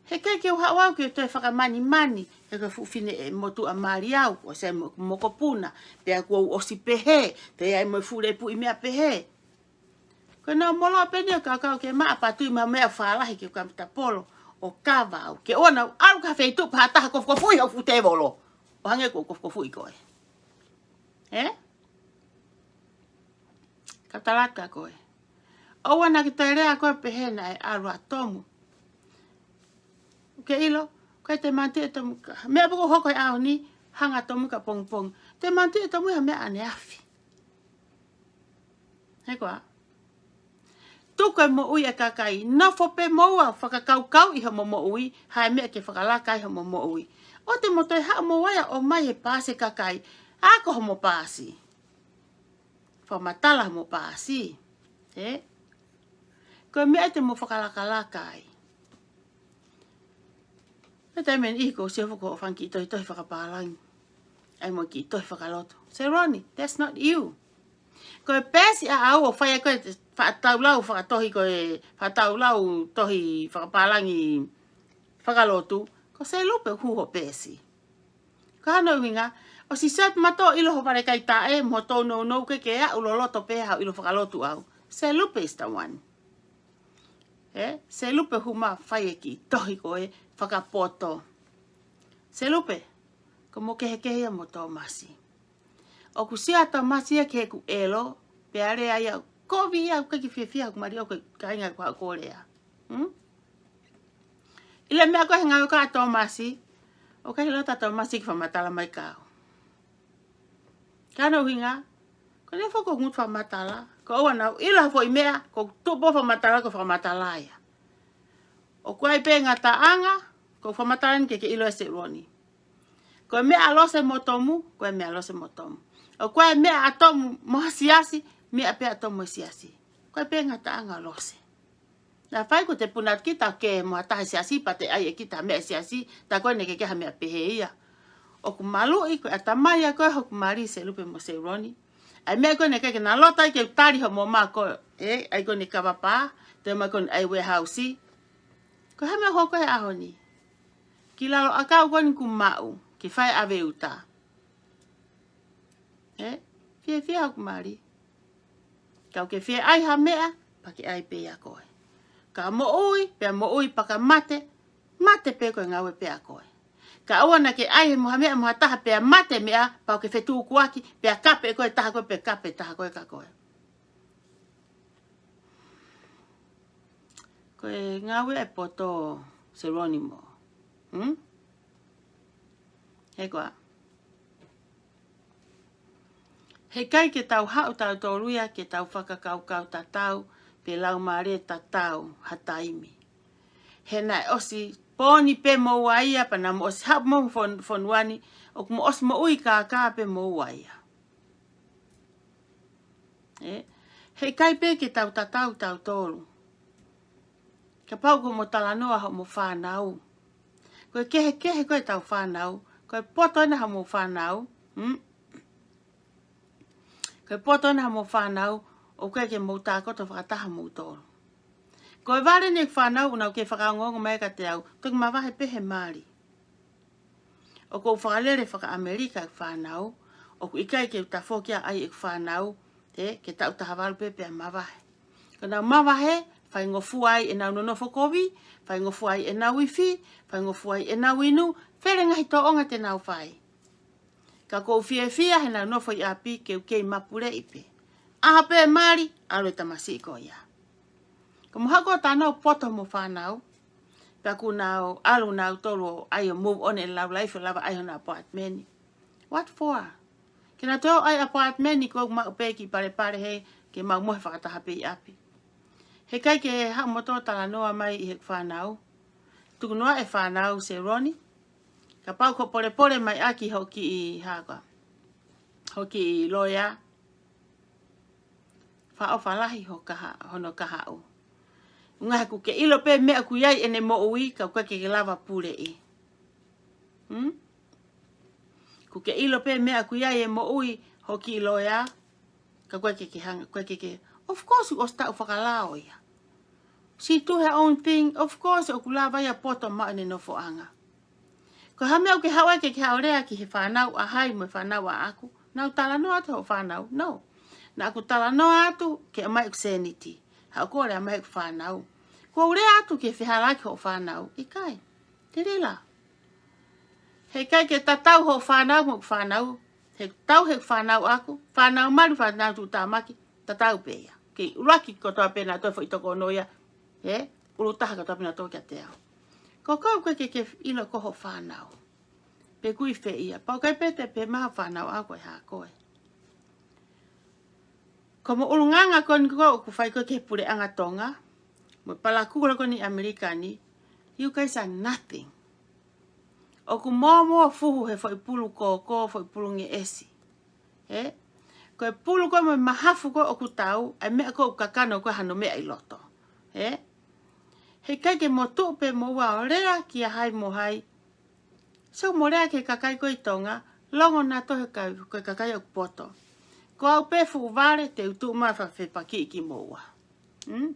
He ʻikai ke u haʻu au ke u toe fakamanimani, he ko e fuʻu fine ʻe motuʻa mali au, ʻosi mo-, mokopuna, pea kuo u ʻosi pehē, pea ʻi ai mo e fuʻu lepuʻi meʻa pehē. Ko e nau molo pē ni ʻo kaukau ke maʻa patu ʻi ma meʻa fālahi ke u comfortable ʻo kava au. Ke ʻoua naʻa u ʻalu ki ha feituʻu pea ha taha kofukofuʻi hoku fuʻu tēvolo. ʻO hangē ʻoku ou kofukofuʻi koe. Ē? Ka tala atu kia koe. ʻOua naʻa ke toe lea koe pehē naʻe ʻalu ʻa Tomu. ʻOku ke ʻilo, ko e te manti e Tomu ka. Meʻa pē ʻoku hoko he ʻaho ni, hanga ʻa Tomu ka pongipongi. Te manti e Tomu ha meʻa ʻaneafi. He koā? Tuku e moʻui e kakai, nofo pē mo ua fakakaukauʻi homo moʻui, ha e meʻa ke fakalaka ai homo moʻui. ʻOua te mo toe haʻu mo ua ia ʻo ʻomai he paasi e kakai, ako homo paasi. Fakamatala homo paasi. Ē? Ko e meʻa te mo fakalakalaka ai. Pea taimi ʻe niʻihi ʻoku ou sio foki hoʻo fanga kiʻi tohitohi fakapālangi. ʻAi mo e kiʻi tohi fakalotu. Seloni, that's not you. Ko e peesi ʻaʻau ʻoku fai ai ko e fakataulau fakatohi ko e fakataulau tohi fakapālangi fakalotu. Ko Selupe ʻoku hū ho peesi. Ko hono ʻuhinga, ʻosi sio atu mātou ʻilo ho vale kai taʻe, mo tou nounou ke ke aʻu loloto pē haʻo ʻilo fakalotu au. Selupe is the one. Ē, Selupe hū mai fai e kiʻi tohi ko e fakapoto. Selupe, ko mo kehekehe ia mo Tōmasi. ʻOku sio ʻa Tōmasi ia ki heʻeku ʻelo, pea lea ia, kovi ia, ʻoku ʻikai ke fiefia hoku mali ʻoku kāinga ko haʻu ko lea. Hmm? ʻIlo e meʻa ko e he ngāue ko ē ʻa Tōmasi, ʻoku ʻikai loto ʻa Tōmasi ke fakamatala mai kia au. Ka hono ʻuhinga, ko ʻene foki ʻoku ngutu fakamatala, ko ʻoua naʻa u ʻilo ha foʻi meʻa, ko e tuʻu pē ʻo fakamatala, ko e fakamatala ia. ʻOku ʻi ai pē ngataʻanga, ko e fakamatala ni ke ke ʻilo ʻe Seloni. Ko e meʻa ʻa Lose mo Tomu, ko e meʻa ʻa Lose mo Tomu. ʻOku ʻi ai e meʻa ʻa Tomu mo ha siasi, meʻa pē ʻa Tomu mo e siasi. Ko e pē ngataʻanga ʻo Lose. Naʻe fai ko e te puna kita ke mo ha taha siasi pea te ʻai ʻe kita meʻa siasi, tā ko ē naʻe ʻikai ke ha meʻa pehē ia. ʻOku maluʻi ko e ʻatamai ʻa ko ē hoku mali Selupe mo Seloni. ʻAi meʻa ko eni ʻikai ke na loto ai ke u tali hoʻomo mā ko ē, ʻai ko eni kava pā, te ma ko eni ʻai warehouse. Ko e hā e meʻa ʻoku hoko he ʻaho ni? Ki lalo ʻakau ko eni kuo maʻu, ke fai ʻave ʻi ʻuta. Ē, fiefia hoku mali. Ka ʻoku ke fie ʻai ha meʻa, pea ke ʻai pē ia koe. Ka moʻui, pea moʻui, pea ka mate, mate pē koe, ngāue pē ʻa koe. Ka ʻoua naʻa ke ʻai mo ha meʻa mo ha taha pea mate meʻa, pea ʻoku ke fetukuaki, pea kape koe taha koe, pea kape taha koe ka koe. Ko e ngāue e poto Seronimo. Hmm? He koa. He ʻikai ke tau haʻu tautolu ia ke tau fakakaukau tatau, pe laumālie tatau ha taimi. He naʻe ʻosi pōni pē moua ia, pea naʻa mo ʻosi haʻu mo fon-, fonua ni, ʻoku mo ʻosi moʻui kākā pē moua ia. Ē, he ʻikai pē ke tau tatau tautolu. Kapau ko hoʻomo talanoa hoʻomo fānau. Ko e kehekehe ko ē ʻetau fānau, ko e poto ena hoʻomo fānau, hmm? Ko e poto ena hoʻomo fānau, ʻoku ʻikai ke mou tākoto fakataha moutolu. Ko e vale eni ʻeku fānau, ʻoku nau kei fakaongoongo mai kiate au, toki mavahe pē he mali. ʻOku ou fakalele faka-ʻAmelika ʻeku fānau, ʻoku ʻikai ke u tafoki ʻo ʻai ʻeku fānau, ē, ke taʻu taha valu pē pea mavahe. Ka nau mavahe, faingofua ai ʻenau nonofo kovi, faingofua ai ʻenau ifi, faingofua ai ʻenau inu, fele ngaahi tōʻonga te nau fai. Ka ʻoku ou fiefia heʻenau nofo ʻi ʻapi ke u kei mapuleʻi pē. ʻAho pē mali, ʻalu e tamasiʻi ko ia. Ka mo haʻu ko ē ʻo talanoa poto mo fānau. Pea kuo nau ʻalu nautolu ʻo ʻai ʻo move on e lau life ʻo lava ʻai hona apartment. What for? Ke nau toe ʻai apartment ko ē ʻoku maʻu pē ki Palepale he ke mau mohe fakataha pē ʻi ʻapi. He ʻikai ke haʻu moutolu ʻo talanoa mai ʻi heʻeku fānau. Tuku noa e fānau Seroni. Kapau ko e polepole mai ʻaki hoʻo kiʻi hā koā. Hoʻo kiʻi loea. Fakaʻofa lahi hoʻo kaha-, hono kahaʻu. ʻUhinga he ʻoku ke ʻilo pē meʻa ʻoku ʻi ai ʻene moʻui, ka ʻoku ʻikai ke ke lava puleʻi. Hmm? ʻOku ke ʻilo pē meʻa ʻoku ʻi ai e moʻui hoʻo kiʻi loea, ka ʻoku ʻikai ke ke hanga, ʻoku ʻikai ke ke. Of course, ʻosi taʻu fakalao ia. She do her own thing, of course, ʻoku lava ia ʻo poto maʻu ʻene nofoʻanga. Ko e hā e meʻa ʻoku ke haʻu ai ke ke haʻu ʻo lea ki he fānau ʻa hai mo e fānau ʻaʻaku? Naʻá ku talanoa atu hoʻo fānau? No. Naʻá ku talanoa atu ke ʻomai ʻeku sēniti. Haʻu koe ʻo lea mai heʻeku fānau. Kuó u lea atu ke fehālaaki hoʻo fānau? ʻIkai. Te lila. He ʻikai ke tatau hoʻo fānau mo ʻeku fānau. He tatau heʻeku fānau ʻaʻaku. Fānau mali, fānau tuʻutāmaki. Tatau pē ia. Kei ʻuluaki kotoa pē naʻa toe foʻi toko ono ia. He, ʻulu taha kotoa pē naʻa toe kiate au. Ko koe ʻoku ʻikai ke ke ʻilo ko hoʻo fānau. Pe ʻoku ʻi fē ia. Pau kai pē te pē maha fānau ʻaʻaku ʻe hā koe. Ko hoʻomo ʻulungaanga ko eni ko ē ʻoku fai ko ē ki he puleʻanga Tonga. Mo e palakū ko eni ʻAmelika ni. You guys are nothing. ʻOku mōmoa fuhu he foʻi pulu kōkō, foʻi pulu ngeʻesi. Ē? Ko e pulu ko ē mo e mahafu ko ē ʻoku tau, ʻa e meʻa ko ē ʻoku kakano ko ē hano meʻa ʻi loto. Ē? He ʻikai ke mo tuʻu pē moua ʻo lea kia hai mo hai. So mo lea ki he kakai ko ē ʻi Tonga, longo naʻa toe kai, ko e kakai ʻoku poto. Ko au pē fuʻu vale, te u tuʻu mai ʻo fakafepakiʻi kimoua. Hmm?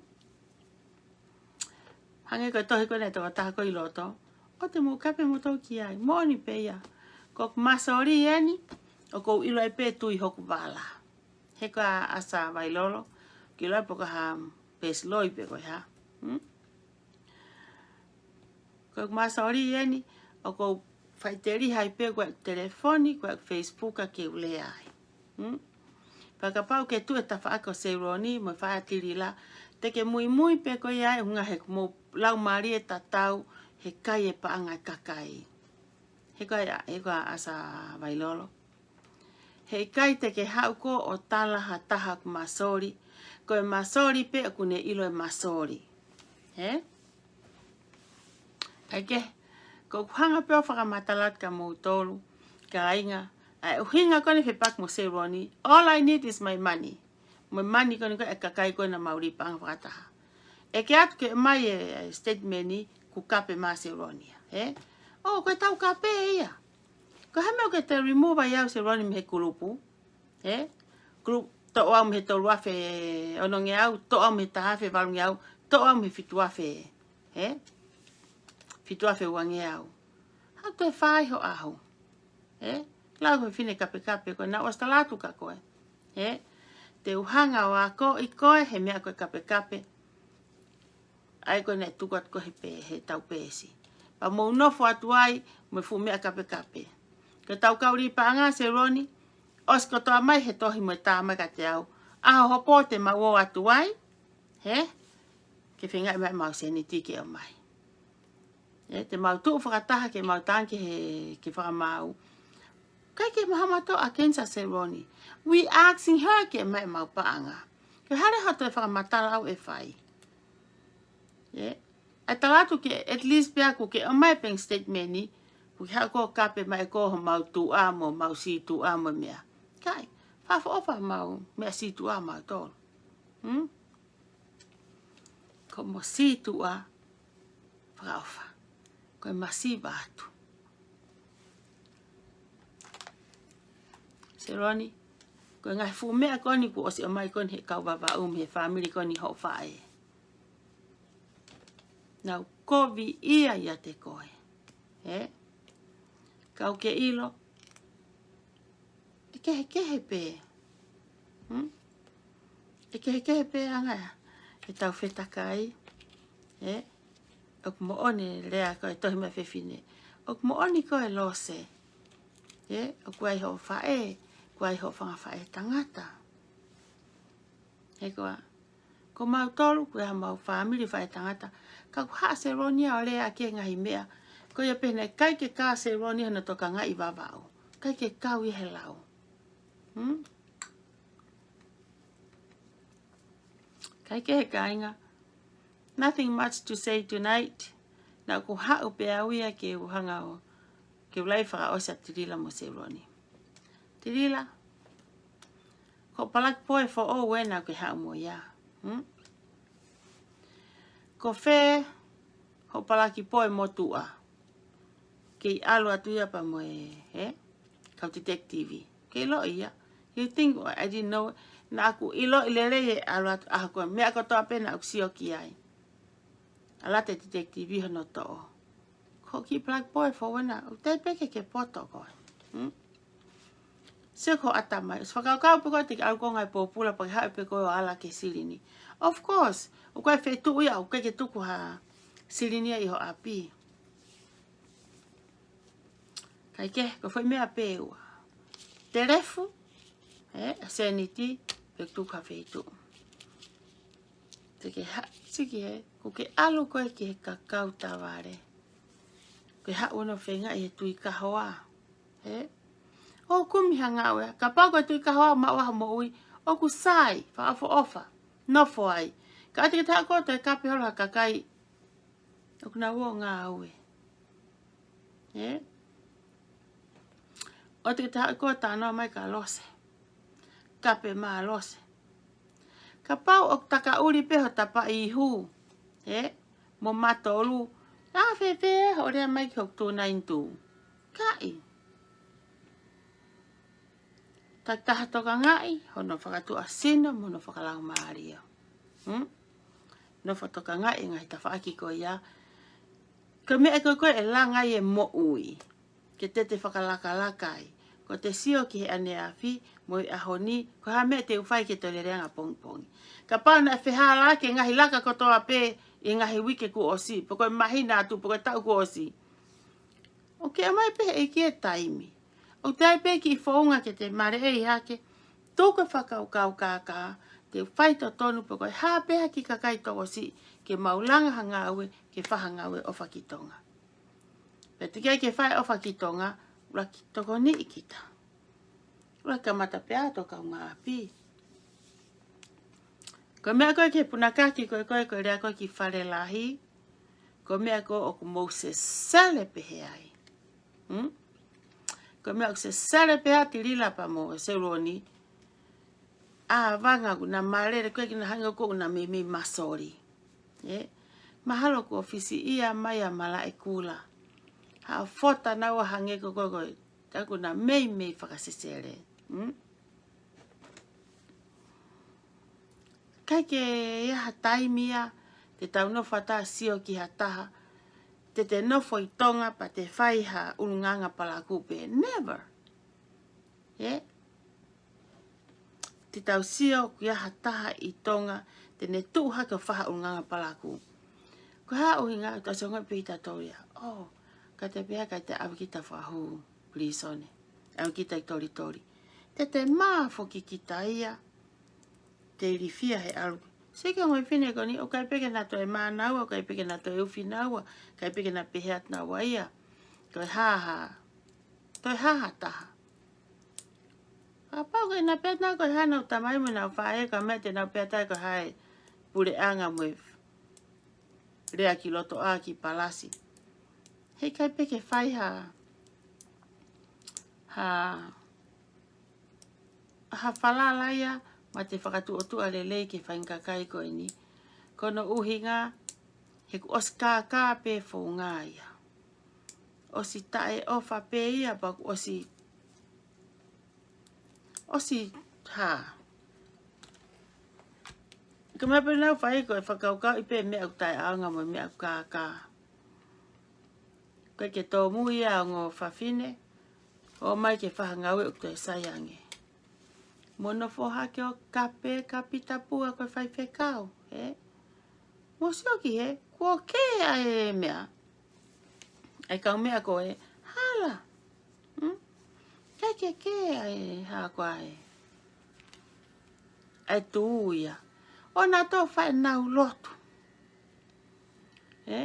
Hangē ko e tohi ko ē naʻe tokotaha ko ē ʻi loto. ʻOua te mou kape moutolu ki ai. Moʻoni pē ia. Ko ʻeku māsoli eni, ʻoku ou ʻilo ai pē tui hoku vala. He ko ʻAsa Vailolo, ke ʻilo ai pe ko e hā, pēsiloi pe ko e hā. Hmm? Ko ʻeku māsoli eni, ʻoku ou faʻiteliha ai pē ko e telefoni, ko e Facebook ʻa ke u lea ai. Hmm? Pea kapau ke tuʻu e tafaʻaki ʻo Seuloni mo e faʻatilila, te ke muimui pē ko ia ʻe ʻuhinga he ʻoku mou laumālie tatau, he ʻikai e paʻanga e kakai. He ko ia, he ko ʻAsa Vailolo. He ʻikai te ke haʻu koe ʻo tala ha taha ʻoku māsoli, ko e māsoli pē ʻoku ne ʻilo e māsoli. He? Kae kehe, ko ʻeku hanga pē ʻo fakamatala atu kia moutolu, kāinga, ʻa e ʻuhinga ko eni fepaki mo Seuloni, all I need is my money. Mo e mani ko eni ko ē ʻa e kakai ko ē naʻa mau lī paʻanga fakataha. ʻEke atu ke ʻomai e, e statement ni, kuo kape mai ʻa Seuloni ia. He? ʻŌ, ko e tau kape ia. Ko e hā e meʻa ʻoku ke toe remove ai au Seuloni mei he kulupu. He? Toʻo au mei he tolu afe onongeau, toʻo au mei he taha afe valungeau, toʻo au mei he fitu afe, ē? Fitu afe uangeau. Haʻu toe fai ho ʻaho, ē? Lau ko e fefine kapekape ko ē naʻá ku ʻosi tala atu kia koe, ē? Te u hanga ʻo akoʻi koe he meʻa ko e kapekape. ʻA ia ko ē naʻe tuku atu ko ē he pē, he ʻetau peesi. Pea mou nofo atu ai mo e fuʻu meʻa kapekape. Ko ʻetau kau lī paʻanga, Seloni, ʻosi kotoa mai he tohi mo e tā mai kiate au. ʻAho hopo te mau ō atu ai, hē? Ke feingaʻi mai ʻemau sēniti ke ō mai. Ē, te mau tuʻu fakataha ke mau tangi he, ke fakamaau. ʻIkai ke mahamato against ʻa Seloni. We asking her ke ʻomai ʻemau paʻanga. Ko e hā leva haʻo toe fakamatala ʻe fai. Ē, ʻai tala atu ke, at least pea ʻoku ke ʻomai bank statement ni, ʻoku ke haʻu ʻo kape mai ko homau tuʻa mo homau sītuʻa mo e meʻa. ʻIkai, fakaʻofoʻofa homau meʻa sītuʻa mautolu. Hmm? Ko homo sītuʻa fakaʻofa. Ko e masiva atu. Seloni, ko e ngaahi fuʻu meʻa ko eni kuo ʻosi ʻomai ko eni he kau Vavaʻu mei he family ko eni hoʻo faʻē. Nau kovi ia ʻiate koe. Ē? Kau ke ʻilo. ʻE kehekehe pē. Hmm? ʻE kehekehe pē anga ʻetau fetakai. Ē? ʻOku moʻoni e lea ko e tohi mai fefine. ʻOku moʻoni ko e lose. Ē? ʻOku ʻi ai hoʻo faʻē, ʻoku ʻi ai hoʻo fanga faʻētangata. He ko ā, ko mautolu, ko e hā mau family faʻētangata. Ka ʻoku haʻu ʻa Seloni ʻo lea ki he ngaahi meʻa. Ko ia pē naʻe ʻikai ke kau ʻa Seloni hano tokangaʻi Vavaʻu. ʻIkai ke kau ia he lau. Hmm? Kae kehe kāinga. Nothing much to say tonight. Naʻá ku haʻu pē au ia ke u hanga ʻo, ke u ʻai fakaʻosi ʻa Tilila mo Seloni. Tilila, ko e palaki poe foʻou ē naʻá ke haʻu mo ia. Hmm? Ko fē hoʻo palaki poe motuʻa? Kei ʻalu atu ia pea mo e, ē? Kau detective. Kei ʻilo ia. You think I didn't know? Naʻá ku ʻiloʻi lelei e ʻalu atu ʻaho ko ē. Meʻa kotoa pē naʻá ku sio ki ai. ʻAlu atu e detective hono toʻo. Ko e kiʻi palaki poe foʻou ena, ʻoku teʻeki pē ke ke poto koe. Hmm? Sio ki ho ʻatamai, ʻosi fakakaukau pē koe te ke ʻalu koe ʻo ngāue pōpula pea ke haʻu pē koe ʻo ala ki he silini. Of course, ʻoku ʻi ai e feituʻu ia, ʻoku ʻikai ke tuku ha silini ia ʻi ho ʻapi. Kae kehe, ko e foʻi meʻa pē ʻe ua. Telefu, ē, ʻa e sēniti, pe tuku ha feituʻu. Te ke ha-, siki ē, ʻoku ke ʻalu koe ki he kakau tavale. Ke haʻu ʻo feingaʻi he tui kahoa. Ē? ʻO kumi ha ngāue, kapau ko e tui kahoa maʻu ʻa e moʻui, ʻoku sai, fakaʻofoʻofa, nofo ai. Ka ʻoua te ke toe haʻu koe ʻo toe kape holo ha kakai ʻoku nau ō ʻo ngāue. Ē? ʻOua te ke toe haʻu koe ʻo talanoa mai kia Lose. Kape mai Lose. Kapau ʻoku takaʻuli pē ho tapaʻi ihu, ē? Mo matolu. ʻA fēfē hoʻo lea mai ki hoku two nine two? ʻIkai. Takitaha tokangaʻi hono fakatuʻasino mo hono fakalaumālie. Hmm? Nofo tokangaʻi e ngaahi tafaʻaki ko ia. Ko e meʻa ko ē ʻe langa ai e moʻui. Ke te te fakalakalaka ai. Ko ʻete sio ki he ʻaneafi mo e ʻaho ni, ko e hā e meʻa te u fai ke toe lelei ange ʻapongipongi. Kapau naʻe fehālaaki e ngaahi laka kotoa pē ʻi he ngaahi uike kuo ʻosi, pe ko e māhina atu, pe ko e taʻu kuo ʻosi. ʻOku ke ʻomai pē ʻe he ʻEiki e taimi. ʻOku toe ʻi ai pē kiʻi founga ke te maleʻei hake, tuku e fakakaukau kākā, te u fai totonu pe ko e hā pē ha kiʻi kakai tokosiʻi, ke mau langa ha ngāue, ke fai ha ngāue ʻofa ki Tonga. Pea teʻeki ai ke fai ʻofa ki Tonga, ʻuluaki tokoniʻi kita. ʻUluaki kamata pē ʻa e tō kaungāʻapi. Ko e meʻa ko ē ki he punakaki ko ē ko ē ko e lea ko ē ki Falelahi. Ko e meʻa ko ē ʻoku mou sesele pehē ai. Hmm? Ko e meʻa ʻoku sesele pehē ai Tilila pea mo Seloni. ʻA e vanga ʻoku na mālele ko ē ki na hanga ko ē ʻoku na meimei masoli. Ē? Mahalo kuo fisiʻia mai ʻa Malaʻekula. Haʻo fota naua hangē ko ē ko ē ko ē. Ka ʻoku na meimei fakasesele. Hmm? ʻIkai ke ʻi ai ha taimi ia te tau nofo ʻo sio ki ha taha, te te nofo ʻi Tonga pea te fai ha ʻulungaanga palakū pē. Never. ʻE? Te tau sio ki ha taha ʻi Tonga, te ne tuʻu hake ʻo fai ha ʻulungaanga palakū. Ko e hā e ʻuhinga? Tau sio ange pē ʻi tautolu ia. ʻŌ, ka te pehē ʻikai te ʻave kita fakahū pilīsone. ʻAve kita ʻi tolitoli. Te te mā foki kita ia, te ilifia he ʻalu. Sio ki he ongo fefine ko eni, ʻoku ʻikai pē ke na toe mā naua, ʻoku ʻikai pē ke na toe ʻufi naua, ʻikai pē ke na pehē atu naua ia. Ko e hā ha, toe hā ha taha. Kapau ko ʻena pē ʻena ko e hā ʻenau tamai mo ʻenau faʻē, ka mei te nau pehē atu ko e hā e puleʻanga mo e lea ki loto ʻa ki palasi. Heʻikai pē ke fai ha, ha, ha falala ia, mo te fakatuʻotuʻa lelei ki he faʻahinga kakai ko eni. Ko hono ʻuhinga, he kuo ʻosi kākā pē founga ia. ʻOsi taʻeʻofa pē ia, pea kuo ʻosi, ʻosi hā. Ko e meʻa pē ʻoku nau fai ko e fakakaukauʻi pē meʻa ʻoku taʻeʻaonga mo e meʻa ʻoku kākā. ʻIkai ke tōmui ʻa e ongo fefine, ō mai ke fai ha ngāue ʻoku toe sai ange. Mo nofo hake ʻo kape, kapi tapua ko e faifekau, ē? Mo sio ki he, kuo kē ʻa e meʻa. ʻA e kau meʻa ko e, hala. Hmm? ʻIkai ke kē ʻa e, hā ko ā e. ʻA e tuʻu ia. ʻO na tō fai ʻenau lotu. Ē?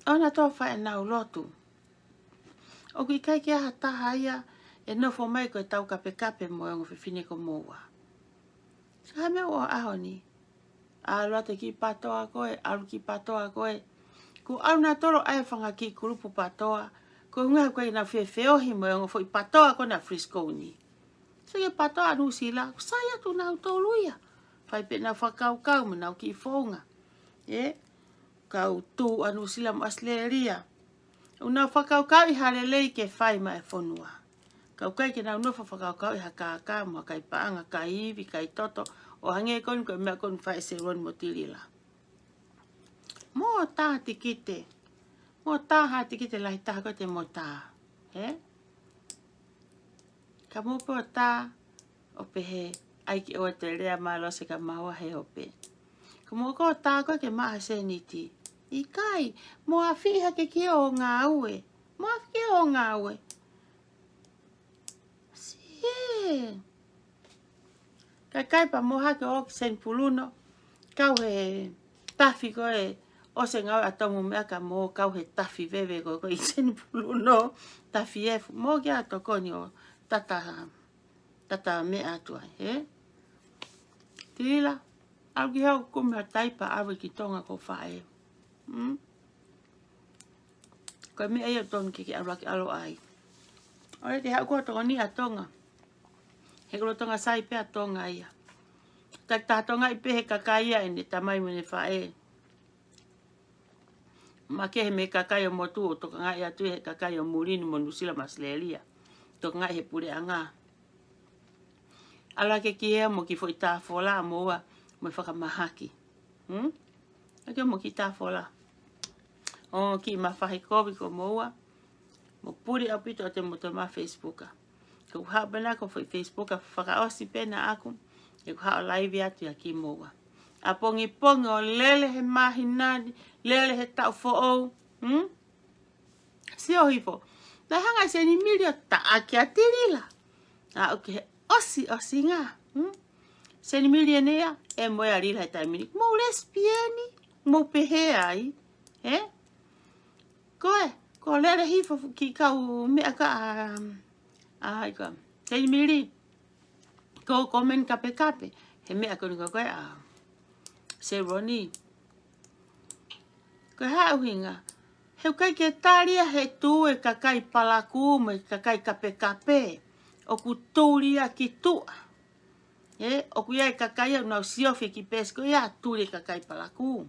ʻO na tō fai ʻenau lotu. ʻOku ʻikai ke ʻi ai ha taha ia ʻe nofo mai ko e tau kapekape mo e ongo fefine ko moua. Ka ha meʻa ʻo ʻaho ni. ʻAlu atu ki patoa ko ē, ʻalu ki patoa ko ē. Kuo ʻalu nautolu ʻa e fanga kiʻi kulupu patoa. Ko e ʻuhinga ko e nau fefeohi mo e ongo foʻi patoa ko ena Frisco ni. Sio ki he patoa ʻa Nuʻusila, ʻoku sai atu nautolu ia. Fai pē ʻenau fakakaukau mo ʻenau kiʻi founga. Ē? Kau tū ʻa Nuʻusila mo ʻAositelēlia. ʻOku nau fakakaukauʻi ha lelei ke fai maʻa e fonua. Ka ʻoku ʻikai ke nau nofo fakakaukauʻi ha kākā mo ha kai paʻanga, kai ivi, kai toto, ʻo hangē ko eni ko e meʻa ko eni fai ʻe Seloni mo Tilila. Mo tā tikite. Mo tā ha tikite lahi taha ko e te mo tā. Ē? Ka mo pē ʻo tā, ʻo pehē, ʻai ke ʻoua te lea mālō se ka maua he ope. Ka mo ko tā ko e ke maʻa ha sēniti. ʻIkai, mo afi hake ki hoʻo ngāue. Mo afi ki hoʻo ngāue. Sie. Kae kai pea mo hake ʻo ki Seni Puluno. Kau he tafi ko e ʻosi e ngāue ʻa Tomu Meʻa ka mo kau he tafi veve ko e ko e ʻi Seni Puluno. Tafi efu. Mo ki ʻa tokoni ʻo tata, tata meʻa atu ai, ē? Tilila, ʻalu ki hau kumi ha taipa ʻave ki Tonga ko faʻē. Hmm? Ko e meʻa ia ʻoku tonu ke ke ʻalu ʻaki ʻalu ai. ʻOua te haʻu ko e tokoni ʻa Tonga. He ko e Tonga sai pē ʻa Tonga ia. Taki taha Tonga ʻi pē he kakai ia ʻene tamai mo ʻene faʻē. Makehe mei he kakai ʻo motu ʻo tokangaʻi atu he kakai ʻo muli ni mo Nuʻusila mo ʻAositelēlia. Tokangaʻi he puleʻanga. ʻAlu hake ki hē mo e kiʻi foʻi tafola mo ua mo e fakamahaki. Hmm? Hake mo e kiʻi tafola. ʻO kiʻi mafahi kovi ko moua. Mo puli ʻaupito ʻa te mo te ma Facebook. Ko e haʻu pē ena ko e foʻi Facebook fakaʻosi pē ena ʻaku. ʻE ko e haʻu live atu ia ki moua. ʻApongipongi ʻo lele he māhina ni, lele he taʻu foʻou. Hmm? Sio hifo. Naʻe hanga ʻe Seni Mili ʻo taʻaki ʻa Tilila. ʻA, ʻoku ke he ʻosi, ʻosi ngā. Hmm? Seni Mili ʻene ia, ʻe mo e ʻa Lila he taimi ni. Mo lesbian, mo pehē ai. Ē? Ko e, ko e lele hifo fu-, ki kau meʻa ka, um, ʻa, ʻai ka. Seni Mili. Ko e comment kapekape. He meʻa ko eni ko e ʻa Seloni. Ko e hā e ʻuhinga. He ʻoku ʻikai ke tali ia he tuʻu e kakai palakū mo e kakai kapekape. ʻOku tuli ia ki tuʻa. Ē, ʻoku ʻi ai e kakai ia ʻoku nau siofi ki pesi ko ia tuli e kakai palakū.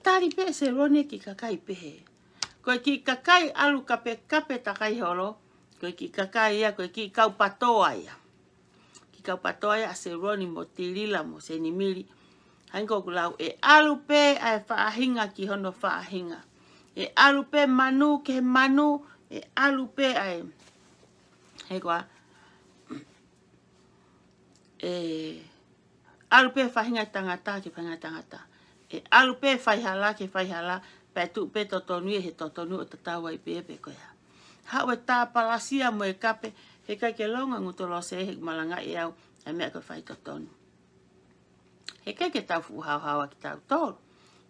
Tali pē Seloni e kiʻi kakai pehē. Ko e kiʻi kakai ʻalu kapekape takai holo. Ko e kiʻi kakai ia, ko e kiʻi kau patoa ia. Kiʻi kau patoa ia ʻa Seloni mo Tilila mo Senimili. Hangē ko ʻeku lau, ʻe ʻalu pē ʻa e faʻahinga ki hono faʻahinga. ʻE ʻalu pē manu ki he manu, ʻe ʻalu pē ʻa e, he koa, ʻe ʻalu pē faʻahinga tangata ki faʻahinga tangata. ʻE ʻalu pē faihala ki faihala, pea tuʻu pē totonu ia he totonu ʻo tatau ai pē pe ko e hā. Haʻu e tāpalasia mo e kape, heʻikai ke longo e ngutu lose he malangaʻi ʻe au ʻa e meʻa ko e faitotonu. Heʻikai ke tau fuʻu haohaoa kitautolu.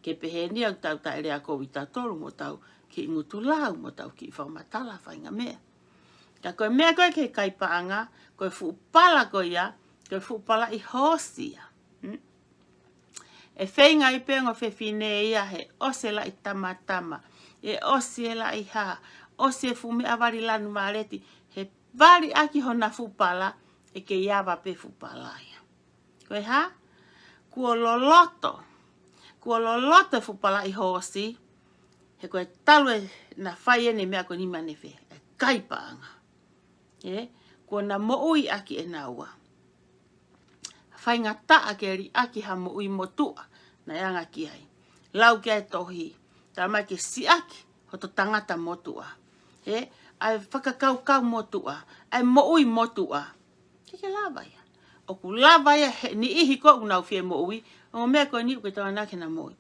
Ke pehē ni ʻoku tau taʻelea kovi tautolu mo tau kiʻi ngutu lau, mo tau kiʻi fakamatala faʻahinga meʻa. Ka ko e meʻa ko ē ki he kai paʻanga, ko e fuʻu pala ko ia, ko e fuʻu palaʻi hoosi ia. Mm. ʻE feinga ai pē ongo fefine ia he ʻosi e laʻi tamatama, ʻe ʻosi e laʻi hā, ʻosi e fuʻu meʻavali lanu māleti, he vali ʻaki hona fuʻu pala, ʻe kei ava pē fuʻu pala ia. Ko e hā? Kuo loloto. Kuo loloto e fuʻu palaʻi hoosi. He ko e talu ʻena fai ʻene meʻa ko eni mane fē, ʻe kai paʻanga. ʻE, kuo na moʻui ʻaki ʻe naua. Faingataʻa ke liʻaki ha moʻui motuʻa naʻe anga ki ai. Lau ki ai e tohi, tala mai ke siʻaki hoto tangata motuʻa. ʻE, ʻa e fakakaukau motuʻa, ʻa e moʻui motuʻa. ʻIkai ke lava ia. ʻOku lava ia he niʻihi ko ē ʻoku nau fie moʻui, ʻo meʻa ko eni ʻoku ke tau ana ke na moʻui.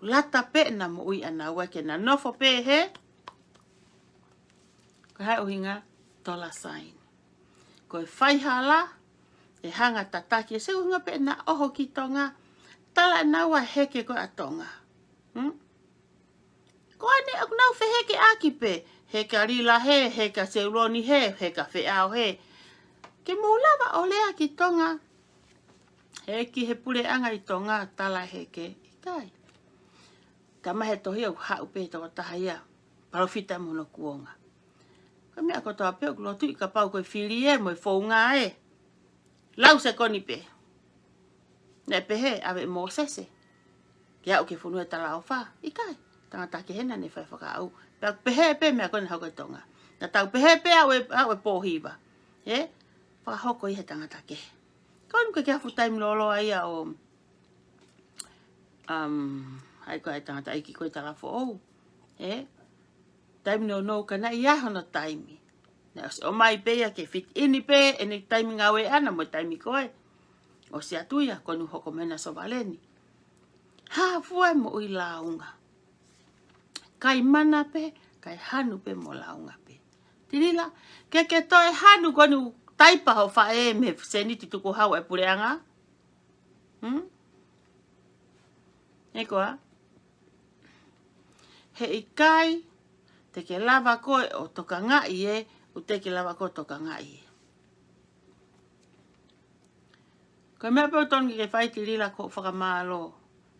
Lata pē ʻena moʻui ʻanaua ke na nofo pē he, ko e hā e ʻuhinga, dollar sign. Ko e faihala, ʻe hanga tataki, ʻe se ʻuhinga pē ʻena ʻoho ki Tonga, tala ʻe naua heke ko ē ʻa Tonga. Hmm? Ko ʻene ʻoku nau feheke ʻaki pē, heka Lila hē, heka Seloni hē, heka Feʻao hē. Ke mou lava ʻo lea ki Tonga. He ki he puleʻanga ʻi Tonga, tala heke, ʻikai. Tala mai he tohi ʻoku haʻu pē tokotaha ia, palōfita mo hono kuonga. Ko e meʻa kotoa pē ʻoku lotu ʻi kapau ko e fili ē mo e founga ē. Lau sekoni pē. Naʻe pehē ʻave ʻe Mōsese ke aʻu ki he fonua ʻo e talaʻofa. ʻIkai. Tangata kehe naʻa ne fai fakaʻau. Pea pehē pē meʻa ko ē naʻe hoko ʻi Tonga. Naʻa tau pehē pē aʻu ʻe, aʻu ʻe pōhiva. Ē? Fakahoko ʻe he tangata kehe. Ko eni ko e ke hafu taimi lōloa ia ʻo, um, ʻai ko e tangataʻeiki ko ē talafoʻou. Ē? Taimi nounou ka naʻe ʻi ai hono taimi. Naʻe ʻosi ʻomai pē ia ke fit in pē ʻene taimi ngāue ʻana mo e taimi ko ē. ʻOsi atu ia, ko eni hoko mai ʻena sovaleni. Hā fua e moʻui lāunga. Kai mana pē, kai hanu pē mo lāunga pē. Tilila, ke ke toe hanu ko eni ʻoku taipa ho faʻē mei he seniti tukuhau ʻa e puleʻanga. Hmm? He koa. Heʻikai te ke lava koe ʻo tokangaʻi ē, ʻoku teʻeki lava koe ʻo tokangaʻi ē. Ko e meʻa pē ʻoku totonu ke ke fai Tilila ko e fakamālō.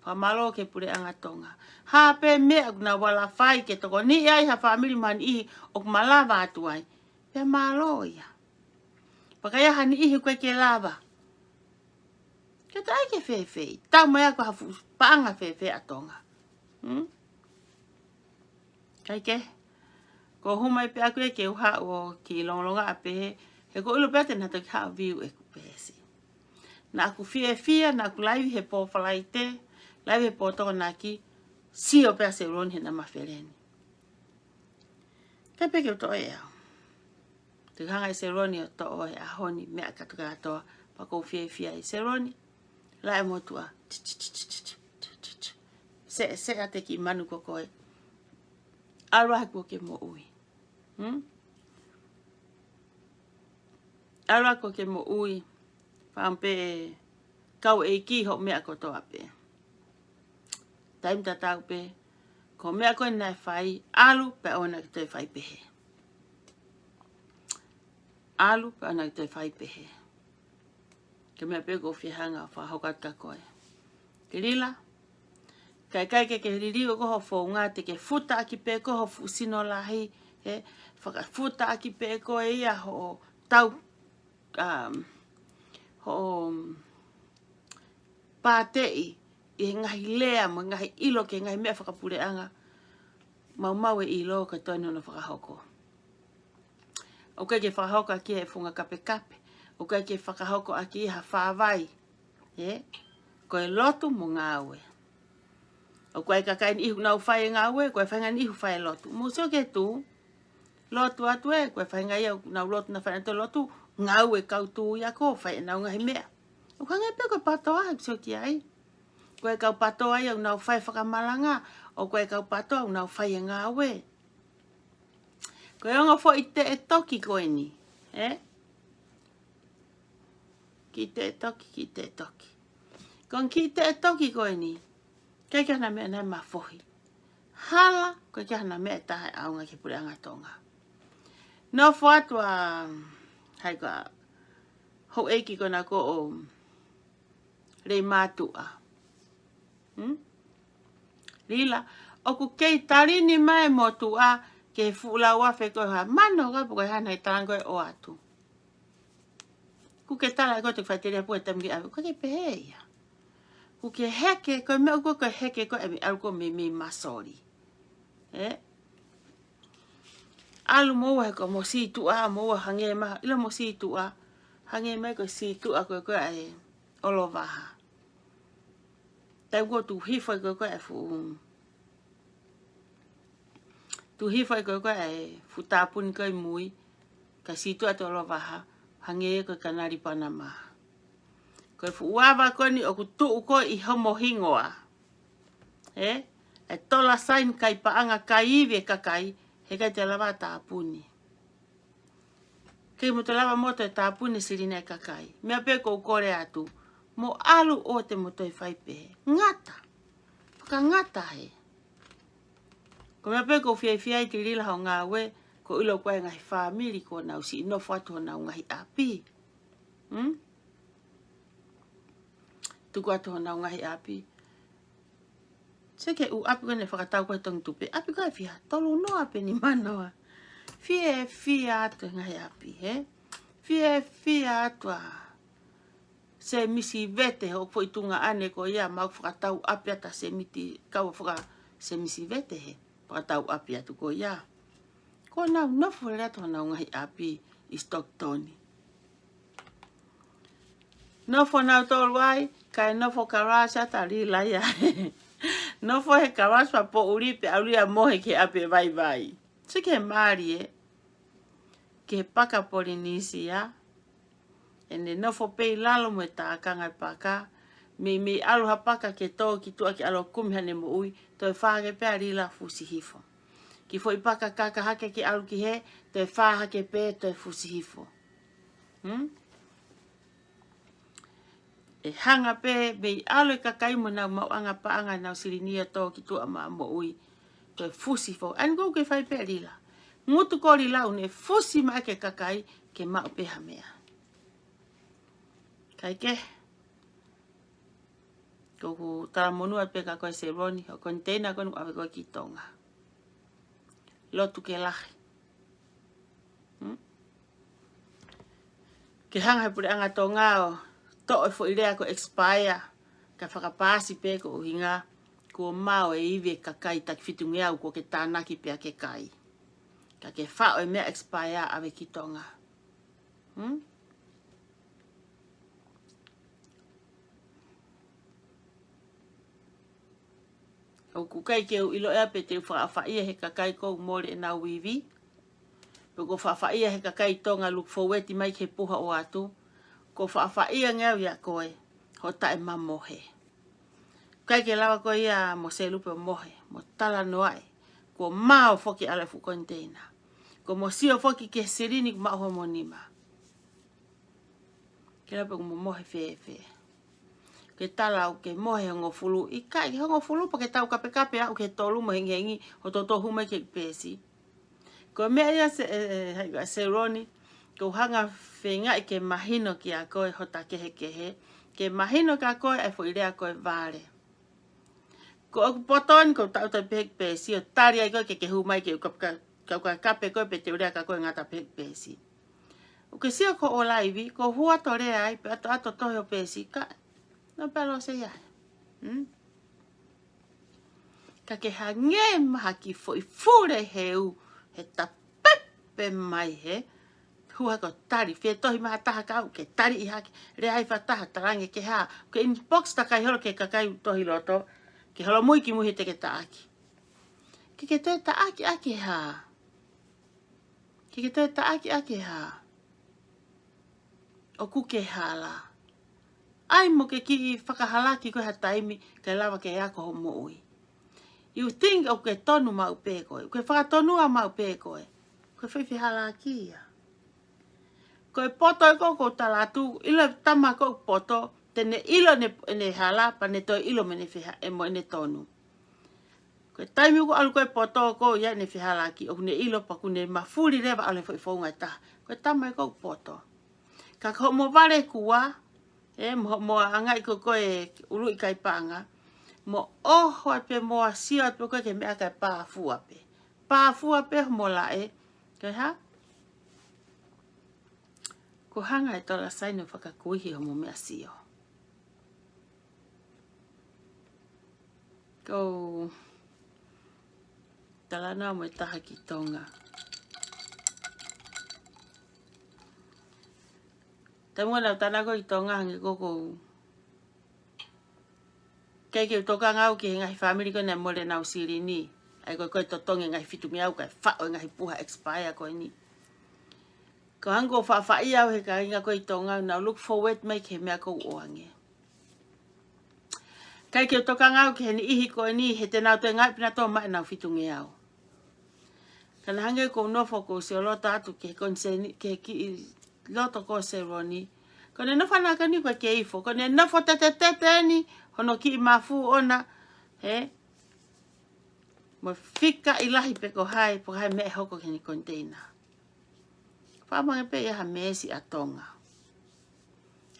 Fakamālō ki he puleʻanga Tonga. Hā pē meʻa ʻoku nau ala fai ke tokoniʻi ai ha fāmili mo ha niʻihi ʻoku malava atu ai. Pea mālō ia. Pea ka ʻi ai ha niʻihi ʻoku ʻikai ke lava. Ke ta ai ke fēfē. Tau mai ʻa ko ha fuʻu paʻanga fēfē ʻa Tonga. Hmm? Kae kehe. Ko e hū mai pē ʻaku ia ke u haʻu ʻo kiʻi longolonga ʻa pehē. He ko e ʻilo pē te na toki haʻu ʻo view ʻeku peesi. Naʻa ku fiefia, naʻa ku laivi he pō Falaite, laivi he pō Tokonaki, sio pē ʻa Seloni he nama feleni. Kae pehē ke u toʻo ʻe au. Te u hanga ʻe Seloni ʻo toʻo he ʻaho ni meʻa kātoa pea ʻoku ou fiefia ʻi Seloni. Laʻe motuʻa. Seʻe, seʻe ʻa e kiʻi manu ko ē. ʻAlu ā he kuo ke moʻui. Hmm? ʻAlu ā kuo ke moʻui. Fāmili pē kau ʻeiki hoʻo meʻa kotoa pē. Taimi tatau pē. Ko e meʻa ko ē naʻe fai, ʻalu pē ʻoua naʻa ke toe fai pehē. ʻAlu pē ʻoua naʻa ke toe fai pehē. Ko e meʻa pē ʻoku ou fie hanga ʻo fakahoko atu kia koe. Tilila, kae ʻikai ke ke liliu ʻe koe ho founga, te ke futa ʻaki pē koe ho fuʻu sino lahi, ē, fakafuta ʻaki pē koe ia hoʻo tau, um, hoʻo pāteʻi ʻi he ngaahi lea mo e ngaahi ʻilo ki he ngaahi meʻa fakapuleʻanga. Maumau e ʻilo ka toe nono fakahoko. ʻOku ʻikai ke fakahoko ʻaki ʻe he funga kapekape. ʻoku ʻikai ke fakahoko ʻaki ha fāvai, ē? Ko e lotu mo e ngāue. ʻOku ʻi ai e kakai ʻe niʻihi ʻoku nau fai e ngāue, ko e faʻahinga ʻe niʻihi ʻoku fai e lotu. Mou sio ki he tuʻu, lotu atu ē, ko e faʻahinga ia ʻoku nau lotu, nau fai ʻenau lotu, ngāue e kau tuʻi ako, fai ʻenau ngaahi meʻa. ʻOku hangē pē ko e PTOA, sio ki ai. Ko e kau PTOA ia ʻoku nau fai e fakamalanga, ʻo ko e kau PTOA ʻoku nau fai e ngāue. Ko e ongo foʻi teʻetoki ko eni, ē? Kiʻi teʻetoki, kiʻi teʻetoki. Ko e kiʻi teʻetoki ko eni, ʻikai ke ʻi ai hano meʻa naʻe mafohi. Hala, ʻoku ʻikai ke ʻi ai hano meʻa ʻe taha ʻe ʻaonga ki he puleʻanga Tonga. Nofo atu ʻa, hai ko ā, houʻeiki ko ena ko ʻo Leimātuʻa. Hmm? Lila, ʻoku kei talini mai e motuʻa ki he fuʻu lau afe ko e hā, mano ka poko hana e talanga ko e ʻoatu. ʻOku ke tala ko e te faʻiteliha pua e taimi ke ʻave, ʻoku ke pehē ia. ʻOku ke heke, ko e meʻa ʻoku ke heke ko e meʻa ʻalu ko e meimei masoli. Ē? ʻAlu mo ua he ko mo sītuʻa, mo ua hangē mai, ʻilo mo sītuʻa, hangē mai ko e sītuʻa ko e ko e ʻa e ʻOlovaha. Taimi ko ē tuʻu hifo ai ko e ko e ʻa e fuʻu. Tuʻu hifo ai ko e ko e ʻa e fuʻu tāpuni ko e mui, kae sītuʻa atu e ʻOlovaha, hangē ko e Kanali Panama. Ko e fuʻu ava ko eni ʻoku tuʻu ko ē ʻi homo hingoa. Ē? ʻE tola saini kai paʻanga kai ivi e kakai, heʻikai te lava tāpuni. Kei mo te lava mo te tāpuni e silini e kakai. Meʻa pē ʻoku ou kole atu. Mo ʻalu ʻo te mo toe fai pē. Ngata. Fakangata he. Ko e meʻa pē ʻoku ou fiefia ai Tilila hoʻo ngāue, ʻoku ou ʻilo ko e ngaahi fāmili ʻoku nau siʻi nofo atu honau ngaahi ʻapi. Hmm? Tuku atu honau ngaahi ʻapi. Sio ki he ʻū ʻapi ko ē naʻe fakatau ko ē he Tongi Tupe. ʻApi ko ē ʻe fiha, tolu noa pe nima noa. Fiefia atu e ngaahi ʻapi, hē? Fiefia atu ʻa Semisi Vete, hoʻo foʻi tuongaʻane ko ia, mau fakatau ʻapi atu ʻa Semisi, kau faka Semisi Vete he fakatau ʻapi atu ko ia. ʻOku nau nofo lelei atu honau ngaahi ʻapi ʻi Stockton. Nofo nautolu ai, kae nofo kalasi ʻa Talila ia. Nofo he kalasi fakapoʻuli pea ʻalu ia ʻo mohe ki he ʻapi ʻe vaivai. Sio ki he mālie, ki he paka Polinisia, ʻene nofo pē ʻi lalo mo e tākanga e paka, meimei ʻalu ha paka ke tō ki tuʻa ke ʻalu ʻo kumi haʻane moʻui, toe fā hake pē ʻa Lila fusi hifo. Kiʻi foʻi paka kaka hake ke ʻalu ki hē, toe fā hake pē, toe fusi hifo. Hmm? ʻE hanga pē mei ʻalu e kakai mo nau maʻuʻanga paʻanga nau silini ʻo tō ki tuʻa maʻa moʻui, toe fusi hifo. ʻAi ʻoku ke fai pē Lila. Ngutu ko Lila ʻoku ne fusi mai ki he kakai ke maʻu pē ha meʻa. Kae kehe, ʻoku ou talamonū atu pē kia koe Seloni, hoʻo koniteina ko eni ʻoku ʻave koe ki Tonga. Lotu ke lahi. Hmm? Ke hanga he puleʻanga Tonga ʻo toʻo e foʻi lea ko e expire, kae fakapaasi pē ko e ʻuhinga kuo maʻu e ivi e kakai taki fitungeau kuo ke tānaki pea ke kai. Ka ke faʻo e meʻa expire ʻave ki Tonga. Hmm? ʻOku ʻikai ke u ʻilo ʻe au pe te u faʻafaʻia he kakai ʻoku mole ʻenau ivi. Pe ʻoku faʻafaʻia he kakai Tonga look forward mai ki he puha ʻoatu. ʻOku faʻafaʻia ange au ʻia koe, hoʻo taʻemamohe. ʻIkai ke lava koe ia mo Selupe ʻo mohe, mo talanoaʻi. Kuo maʻu foki ʻa e fuʻu koniteina. Kuo mo sio foki ki he silini kuo maʻu homo nima. Ke lava pē ʻoku mo mohe fēfē. Ke tala ʻoku ke mohe hongofulu, ʻikai ke hongofulu pea ke tau kapekape aʻu ki he tolu mo hengihengi hoʻo toutou hū mai ki he peesi. Ko e meʻa ia se, e, e, hai, ʻa Seloni, ʻoku ou hanga feingaʻi ke mahino kia koe hota kehekehe, ke mahino kia koe ʻa e foʻi lea ko e vale. Ko ʻeku poto ni ʻoku ou taʻuta pē he peesi ʻo tali ai koe ke ke hū mai ke u kap-, ka-, ka-, ka-, kape koe pe te u lea kia koe ngata pē he peesi. ʻOku ke sio ko hoʻo laivi, ʻoku ou hua atu ʻo lea ai, pea ʻoatu ʻoatu tohi ʻo peesi, ka, no pea lo se ia. Hmm? Ka ke hangē mai ha kiʻi foʻi fule heu, he tapepe mai he, Tuha ko tali, fie tohi mai ha taha kau, ke tali ʻi hake, lea ai fakataha, talaange ke hā, ke inbox takai holo ki he kakai tohi loto, ke holomui kimui he te ke taʻaki. Ke ke toe taʻaki ʻaki hā. Ke ke toe taʻaki ʻaki hā. ʻOku ke hala. ʻAi mo ke kiʻi fakahalaki ko e ha taimi, kae lava ke ako hoʻo moʻui. You think ʻoku ke tonu maʻu pē koe, ʻoku ke fakatonua maʻu pē koe. Ko e fai fehalaaki ia. Ko e poto ē ʻoku ou tala atu, ʻilo e tama ʻoku poto, te ne ʻilo ʻene, ʻene hala, pea ne toe ʻilo mo ʻene feha-, ē mo ʻene tonu. Ko e taimi ʻoku ʻalu ko ē poto ko ia ʻene fehalaaki, ʻoku ne ʻilo pea ʻoku ne mafuli leva ʻalu he foʻi founga ʻe taha. Ko e tama ē ʻoku poto. Ka ko hoʻomo vale kua, ē, mo, mo anga ʻi ko ko e ʻuluʻi kai paʻanga, mo ʻoho atu pē mo ʻā sio atu pē ko ē ki he meʻa kae pāfua pē. Pāfua pē hoʻomo laʻe, kae hā? Ko e hanga ʻe he tola saini ʻo fakakuihi hoʻomo meʻa sio. Ko e talanoa mo e taha ki Tonga. Taimi naʻá ku ʻi Tonga hangē ko ʻeku ʻikai ke u tokanga au ki he ngaahi fāmili ko ē naʻe mole ʻenau silini. ʻAi ko ē ko e totongi e ngaahi fitungeau kae faʻo e ngaahi puha expire ko eni. Ko e hangē ko e faʻafaʻia au he kāinga ko ē ʻi Tonga, nau look forward mai ki he meʻa ʻoku ou ʻoange. ʻIkai ke u tokanga au ki he niʻihi ko eni, he te nau toe ngāue pē nautolu maʻa ʻenau fitungeau. Ka naʻe hangē ko e nofo ko ē ʻo sio loto atu ki he koniseni, ki he kiʻi loto ko ē ʻo Seloni. Ko ʻene nofo ʻanakani ko ē ke ifo, ko ʻene nofo tetetete eni, hono kiʻi mafu ʻona, he, mo e fika ʻi lahi pe ko hai, pe ko hai meʻa ʻe hoko ki heʻene koniteina. Faʻa mange pē ia ha meesi ʻa Tonga.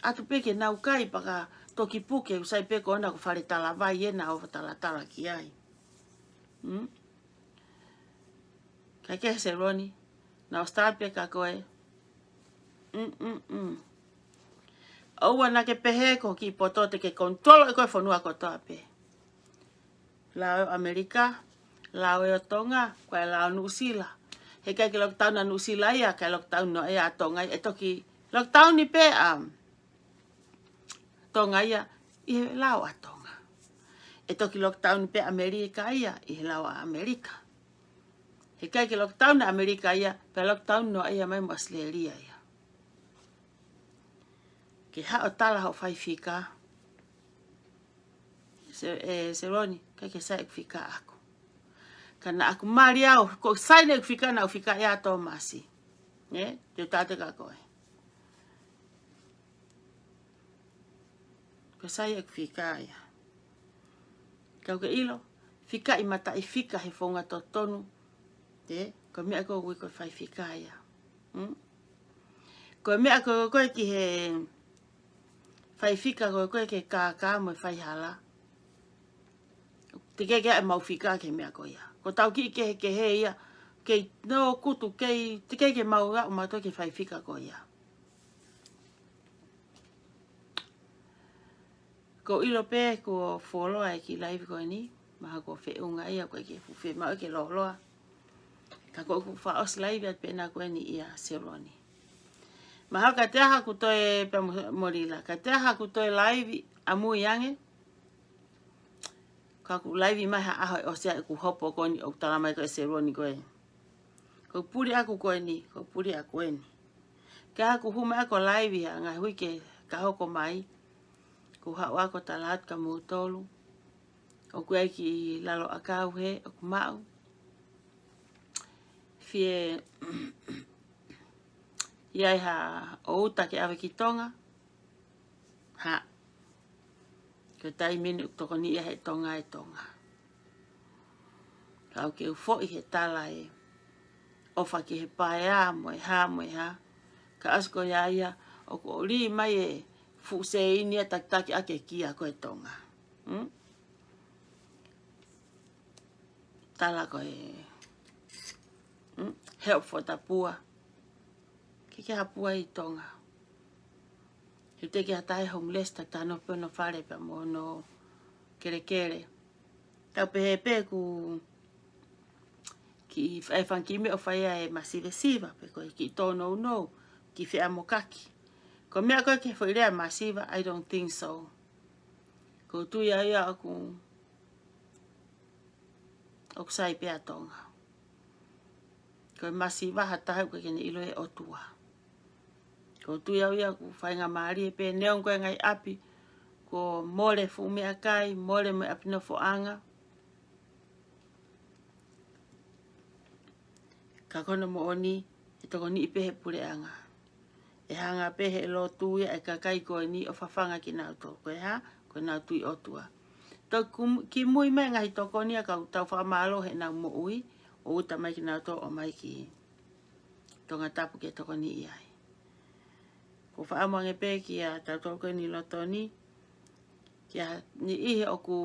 ʻAtu pē ke nau kai pea ka toki puke ʻoku sai pē ko ʻena ko e fale talavai ʻena ʻo talatala ki ai. Mm? Kae kehe Seloni, naʻá ku start pē kia koe. Mm, mm, mm. ʻOua naʻá ke pehē ko e kiʻi poto te ke control ʻe koe e fonua kotoa pē. Lao ʻo ʻAmelika, lao ʻo Tonga, ko e lao Nuʻusila. He ʻikai ke lockdown ʻa Nuʻusila ia, kae lockdown noaʻia ʻa Tonga ia, ʻe toki lockdown ni pē ʻa Tonga ia, ʻi he lao ʻa Tonga. ʻE toki lockdown pē ʻa ʻAmelika ia, ʻi he lao ʻa ʻAmelika. He ʻikai ke lockdown ʻa ʻAmelika ia, pea lockdown noaʻia mai mo ʻAositelēlia ia. Ke haʻu ʻo tala hoʻo faifika. Se, ē, Seloni, ʻikai ke sai ʻeku fika ʻaʻaku. Ka naʻá ku mali au, ko e sai ʻeku fika naʻá ku fika ia Tōmasi. Ē, te u tala atu kia koe. Ko e sai ʻeku fika ia. Ka ʻoku ke ʻilo, fika ʻi mataʻifika he founga totonu. Ē, ko e meʻa ko ē ʻoku ui ko e faifika ia. Mm? Ko e meʻa ko ē ko ē ki he faifika ko ē ko ē ke kākā mo e faihala. Teʻeki ke ʻi ai ʻemau fika ki he meʻa ko ia. Ko ʻetau kiʻi kehekehe ia, kei nō kutu, kei, teʻeki ke mau aʻu mautolu ki he faifika ko ia. Ko e ʻilo pē kuo fuoloa e kiʻi live ko eni, mahalo kuo feʻunga ia, ʻoku ʻikai ke fuʻu fiemaʻu ke lōloa. Ka ko ʻeku fakaʻosi live atu pē ena ko eni ʻia Seloni. Mahalo ka te aha ʻoku toe pē mo, mo Lila, ka te aha ʻoku toe live ʻamui ange. Ka ʻoku live mai ha ʻaho ʻe ʻosi ai ʻeku hopo ko eni ʻoku tala mai ko ē ʻe Seloni ko ē. Ko e puli ʻaʻaku ko eni, ko e puli ʻaʻaku eni. Ka ʻoku hū mai ʻaʻaku live ia, ngaahi uike ka hoko mai. Kuo haʻu ʻaʻaku ʻo tala atu kia moutolu. ʻOku ʻi ai e kiʻi lalo ʻakau hē, ʻoku maʻu. Fie, ʻi ai ha ʻo uta ke ʻave ki Tonga. Hā. Ko e taimi eni ʻoku tokoni ia he Tonga ʻe Tonga. Ka ʻoku ke u foʻi he tala ē. ʻOfa ki he paea mo e hā mo e hā. Ka ʻosi ko ia ia, ʻoku ʻoli mai e fuʻu seini ia takitaki ʻaki e kia ko ē Tonga. Hmm? Tala ko ē. Hmm? Help for the poor. ʻIkai ke ʻi ai ha poor ʻi Tonga. He teʻeki ha taha homeless, taha nofo pē hono fale pea mo hono kelekele. Tau pehē pē ʻoku kiʻi, ʻi ai e fanga kiʻi meʻa ʻoku fai ai e masivesiva, pe ko e kiʻi tōnounou. ki feʻamokaki. Ko e meʻa ko ē ki he foʻi lea masiva, I don't think so. ʻOku ou tui au ia ʻoku, ʻoku sai pē ʻa Tonga. Ko e masiva ha taha ʻoku ʻikai ke ne ʻilo ʻe he ʻOtua. ʻOku ou tui au ia ʻoku faingamālie pē neongo ko e ngaahi ʻapi kuo mole fuʻu meʻakai, mole mo e ʻapi nofoʻanga. Ka ko hono moʻoni, ʻe tokoniʻi pē ʻe he puleʻanga. ʻE hanga pē ʻe he lotu ia ʻa e kakai ko eni ʻo fafanga kinautolu. Ko e hā? Ko ʻenau tui ʻOtua. Toki kum-, kimui mai ngaahi tokoni ia ka ʻoku tau fakamālō heʻenau moʻui, ʻo uta mai kinautolu ʻo ʻomai ki Tongatapu ke tokoniʻi ai. ʻOku ou fakaʻamu ange pē kia tautolu ko eni ʻi loto ni, kia niʻihi ʻoku,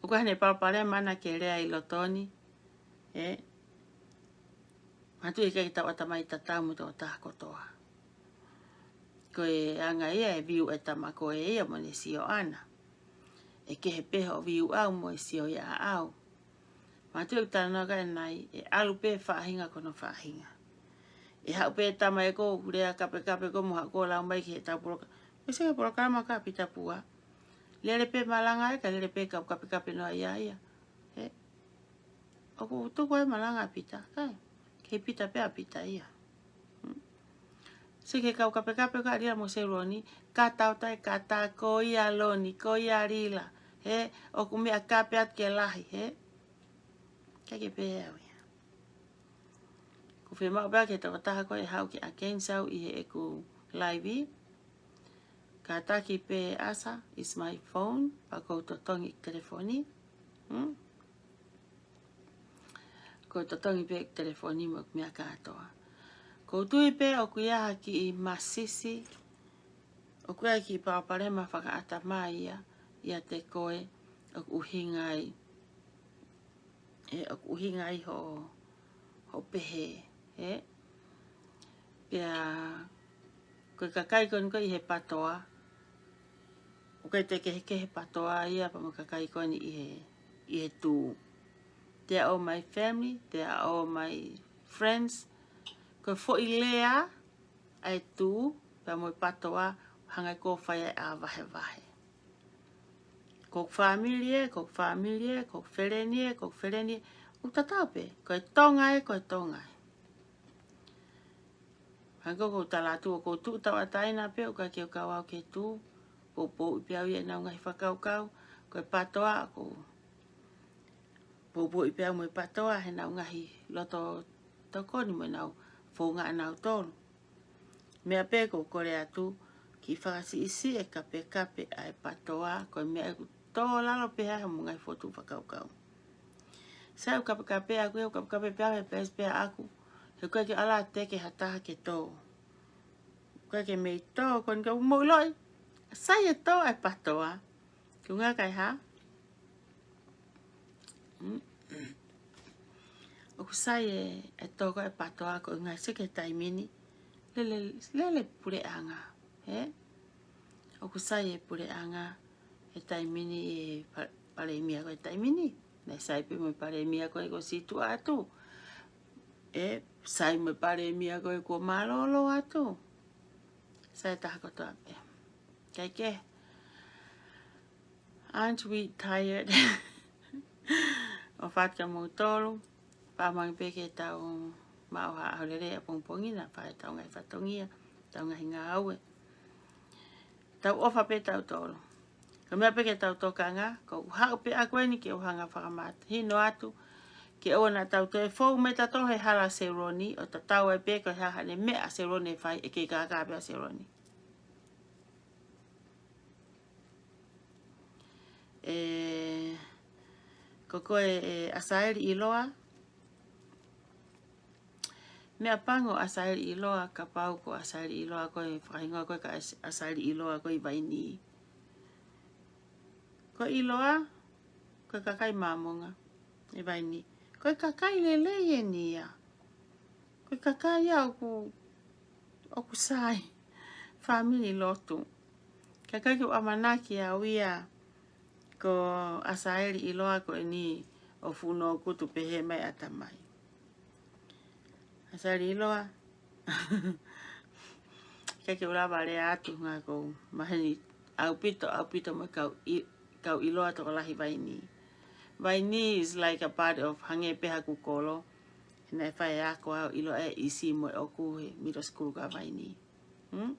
ʻoku ʻi ai haʻane palopalema ʻana ke lea ʻi loto ni, ē? Manatuʻi ʻikai ke tau ʻatamai tatau mo e tokotaha kotoa. Ko e anga ia e view ʻa e tama ko ē ia mo ʻene sio ʻana. ʻE kehe pē hoʻo view ʻau mo e sio ia ʻaʻau. Manatuʻi ʻeku talanoa ki ai ʻanenai, ʻe ʻalu pē faʻahinga ko hono faʻahinga. ʻE haʻu pē tama ʻe ko ē ʻoku lea kapekape ko ē mo haʻu ko ē ʻo lau mai ki heʻetau poloka-, ʻosi ki he polokalama ko ē ʻa Pita Pua. Lele pē malanga ē, ka lele pē kau kapekape noa ia ia. Ē? ʻOku tuku ai malanga ʻa Pita, kai. Kei Pita pē ʻa Pita ia. Hmm. Sio ki he kau kapekape ko ē ʻa Lila mo Seloni, ka tau tai ka ta ko ia Loni, ko ia Lila. Ē, ʻoku meʻa kape atu ke lahi, ē. ʻIkai ke pehē au ia. ʻOku fiemaʻu pē ke tokotaha ko ē ʻe haʻu ke against au ʻi heʻeku live. Kātaki pē ʻasa, is my phone, pea ʻoku ou totongi telefoni. Hmm? ʻOku ou totongi pē telefoni mo e meʻa kātoa. ʻOku ou tui pē ʻoku ʻi ai ha kiʻi masisi, ʻoku ʻi ai ha kiʻi palopalema fakaʻatamai ia, ʻiate koe, ʻoku ʻuhinga ai, ē, ʻoku ʻuhinga ai hoʻo, hoʻo pehē, ē? Pea, ko e kakai ko eni ko ē ʻi he PATOA, ʻoku ʻikai te kehekehe PATOA ia pea mo e kakai ko eni ʻi he, ʻi he tū. They are all my family, they are all my friends. Ko e foʻi lea ʻa e tū, pea mo e PATOA, hanga ʻe koe ʻo fai ai ʻa e vahevahe. Ko hoku fāmili ē, ko hoku fāmili ē, ko hoku feleni ē, ko hoku feleni ē. ʻOku tatau pē, ko e Tonga ē, ko e Tonga ē. Hangē ko ʻeku tala atu, ʻoku ou tuʻu tauʻatāina pē, ʻoku ʻikai ke u kau au ki he tū, poupouʻi pē au ia ʻenau ngaahi fakakaukau, ko e PATOA, ʻoku ou poupouʻi pē au mo e PATOA heʻenau ngaahi loto tokoni mo ʻenau founga ʻanautolu. Meʻa pē ʻoku ou kole atu, kiʻi fakasiʻisiʻi e kapekape ʻa e PATOA, ko e meʻa ʻoku tō lalo pē ai hoʻomou ngaahi fokotuʻu fakakaukau. Sai ʻeku kapekape ʻaʻaku, ʻeku kapekape pē au he peesi pē ʻaʻaku, he ʻoku ʻikai ke ala teke ha taha ke tō. ʻOku ʻikai ke mei tō, ko eni ka mou ʻiloʻi, sai e tō ʻa e PATOA. Ko e ʻuhinga ko e hā? Mm. ʻOku sai e, e tō ko ē ʻa e PATOA ko e ʻuhinga sio ki he taimi ni. Lele, lele puleʻanga, ē? ʻOku sai e puleʻanga he taimi ni e pa-, palēmia ko ē he taimi ni. Naʻe sai pē mo e palēmia ko ē kuo ʻosi tuʻu atu. Ē, sai mo e palēmia ko ē kuo mālōlō atu. Sai taha kotoa pē. Kae kehe. Aren't we tired? ʻOfa atu kia moutolu, fakaʻamu ange pē ke tau maʻu ha ʻaho lelei ʻapongipongi, naʻa fai ʻetau ngaahi fatongia, ʻetau ngaahi ngāue. Tau ʻofa pē tautolu. Ko e meʻa pē ke tau tokanga, ʻoku ou haʻu pē ʻaʻaku eni ke u hanga ʻo fakamahino atu, ke ʻoua naʻa tau toe fou mai tautolu he hala ʻa Seloni, ʻo tatau ai pē ko e hā haʻane meʻa ʻa Seloni ʻe fai, ʻe kei kākā pē ʻa Seloni. Ē, ko koe ē ʻAsaeli ʻIloa. Meʻapango ʻAsaeli ʻIloa, kapau ko ʻAsaeli ʻIloa ko e fakahingoa ko ē ka ʻAs-, ʻAsaeli ʻIloa ko ē ʻi Vainī. Ko ʻIloa, ko e kakai Māmonga ʻi Vainī. Ko e kakai lelei eni ia. Ko e kakai ia ʻoku, ʻoku sai. Fāmili lotu. Kae ʻikai ke u ʻamanaki au ia ko ʻAsaeli ʻIloa ko eni ʻo funo kutu pehē mai ʻatamai. ʻAsaeli ʻiloa. Ke ke ula vale atu ngā kou maheni ʻaupito, ʻaupito mo e kau, i, kau ʻiloa tokolahi vaini. Vaini is like a part of hangē pē haku kolo. He naʻe fai ako au ʻiloa ʻe isi mo e ʻoku he middle school ka vaini. Hmm?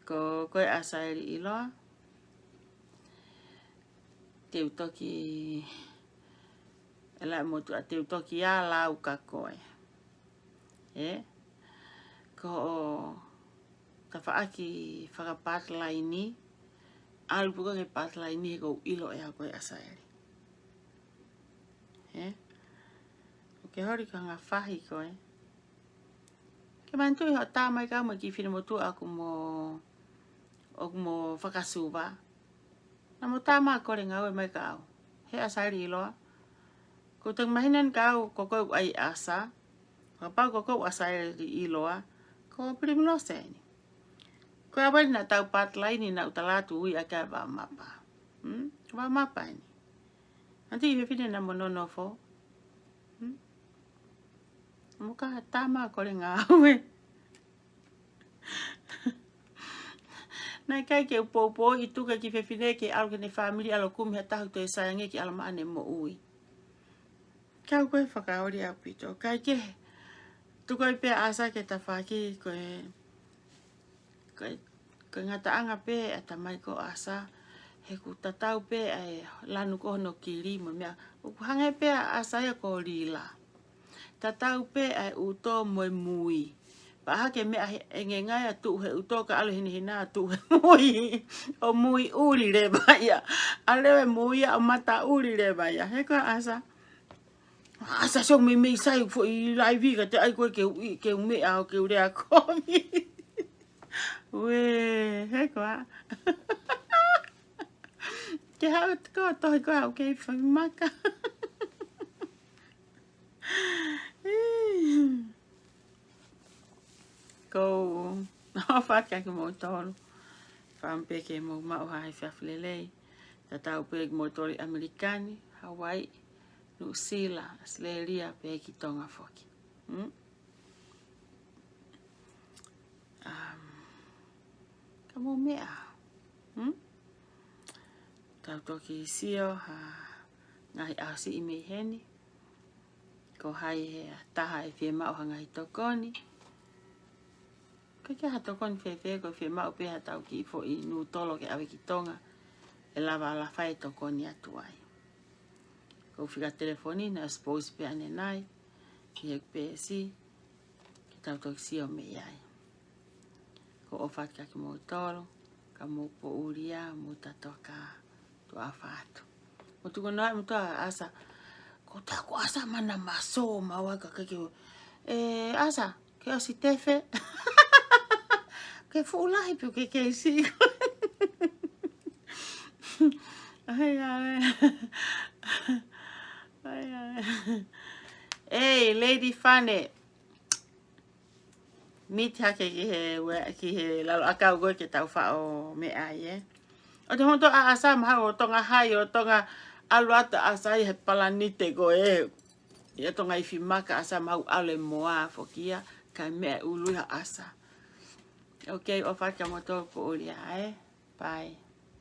Ko, ko e ʻAsaeli ʻiloa. Te u toki, ʻe la mo tu a te u toki a lau ka koe. Ē? Ko o tafaʻaki fakapatlaini, ʻalu puka ke patlaini he kou ʻilo ʻe au ko e ʻAsaeli. Ē? ʻOku ke holi ka ngā fahi koe. Ke manatuʻi hoʻo tā mai kau mo e kiʻi finemotuʻa ʻoku mo, ʻoku mo fakasuva. Naʻa mo tā mai kole ngāue mai kau. He ʻAsaeli ʻiloa. Ko te mahina ni kau ko koe ʻai ʻasa. Kapau ko koe ʻAsaeli ʻiloa. Ko Primrose eni. Ko e ʻapaili naʻa tau patlaini naʻa u tala atu ui ʻa ka Vaomapa. Hmm? Vaomapa eni. Anti i fefine naʻa mo nonofo. Hmm? Mo ka tā mai kole ngāue. Naʻe ʻikai ke u poupou ʻi tuka ki fefine ke ʻalu ke ne family ʻalu kumi ha tahu toe saiange ki ʻalu maʻane moʻui. Kau koe fakaoli ʻaupito. Kai ke. Tuku ai pē ʻasa ke tafaki ko e, ko e, ko e ngataʻanga pē ʻa tamai ko ʻasa. He ʻoku tatau pē ʻa e lanu ko hono kili mo e meʻa. ʻOku hangē pē ʻa ʻasa ia ko Lila. Tatau pē ʻa e ʻuto mo e mui. Pea hake meʻa he, ʻe ngengai ʻa tuʻu he ʻuto ka ʻalu hinehina ʻa tuʻu he mui. ʻO mui ʻuli leva ia. ʻAlu e mui ia ʻo mata ʻuli leva ia. He ko ʻasa. ʻAsa sio meimei sai foʻi laivi ka te ai koe ke u, ke u meʻa ʻo ke u lea kovi. Uē, he ko ā. Ke haʻu ko tohi ko au kei fai maka. Ko ʻofa atu kia kimoutolu. Fakaʻamu pē ke mou maʻu ha efiafi lelei. Tatau pē kimoutolu ʻi ʻAmelika ni, Hawaii, Nuʻusila, ʻAositelēlia, pea ki Tonga foki. Hmm? Um, ka mou meʻa. Hmm? Tau toki sio ha ngaahi ʻaho siʻi mei heni. Ko hai he taha ʻe fiemaʻu ha ngaahi tokoni. Ka ke ha tokoni fēfē ko e fiemaʻu pē ha tau kiʻi foʻi nūtolo ke ʻave ki Tonga. ʻE lava ala fai tokoni atu ai. Ko e fika telefoni naʻe suppose pē ʻanenai. Ki he peesi. Ke tau toki sio mei ai. Ko ʻofa atu kia kimoutolu, ka mou poʻuli ā, mou tatokā, tuʻa ʻofa atu. Mo tuku noa, mo tuʻa ʻasa, ko tā ko ʻasa mana maso, maua ka ke, ʻe, ʻasa, ke ʻosi tefe. Ke fuʻu lahi pē ke keisi. Ai, ai. Ai, ai. Ei, Lady Fane. Miti hake ki he, ue, ki he lalo ʻakau ko ē ke tau faʻo meʻa ai, ē. ʻO te hoto ʻa ʻasa mahau ʻo Tonga hai, ʻo Tonga ʻalu atu ʻasa ʻi he palanite ko ē. ʻIa Tonga ifi maka ʻasa mahau ʻalu e moa foki ia, kae meʻa ʻulu ia ʻasa. Okay, ʻofa atu kia moutolu poʻuli ā, ē. Bye.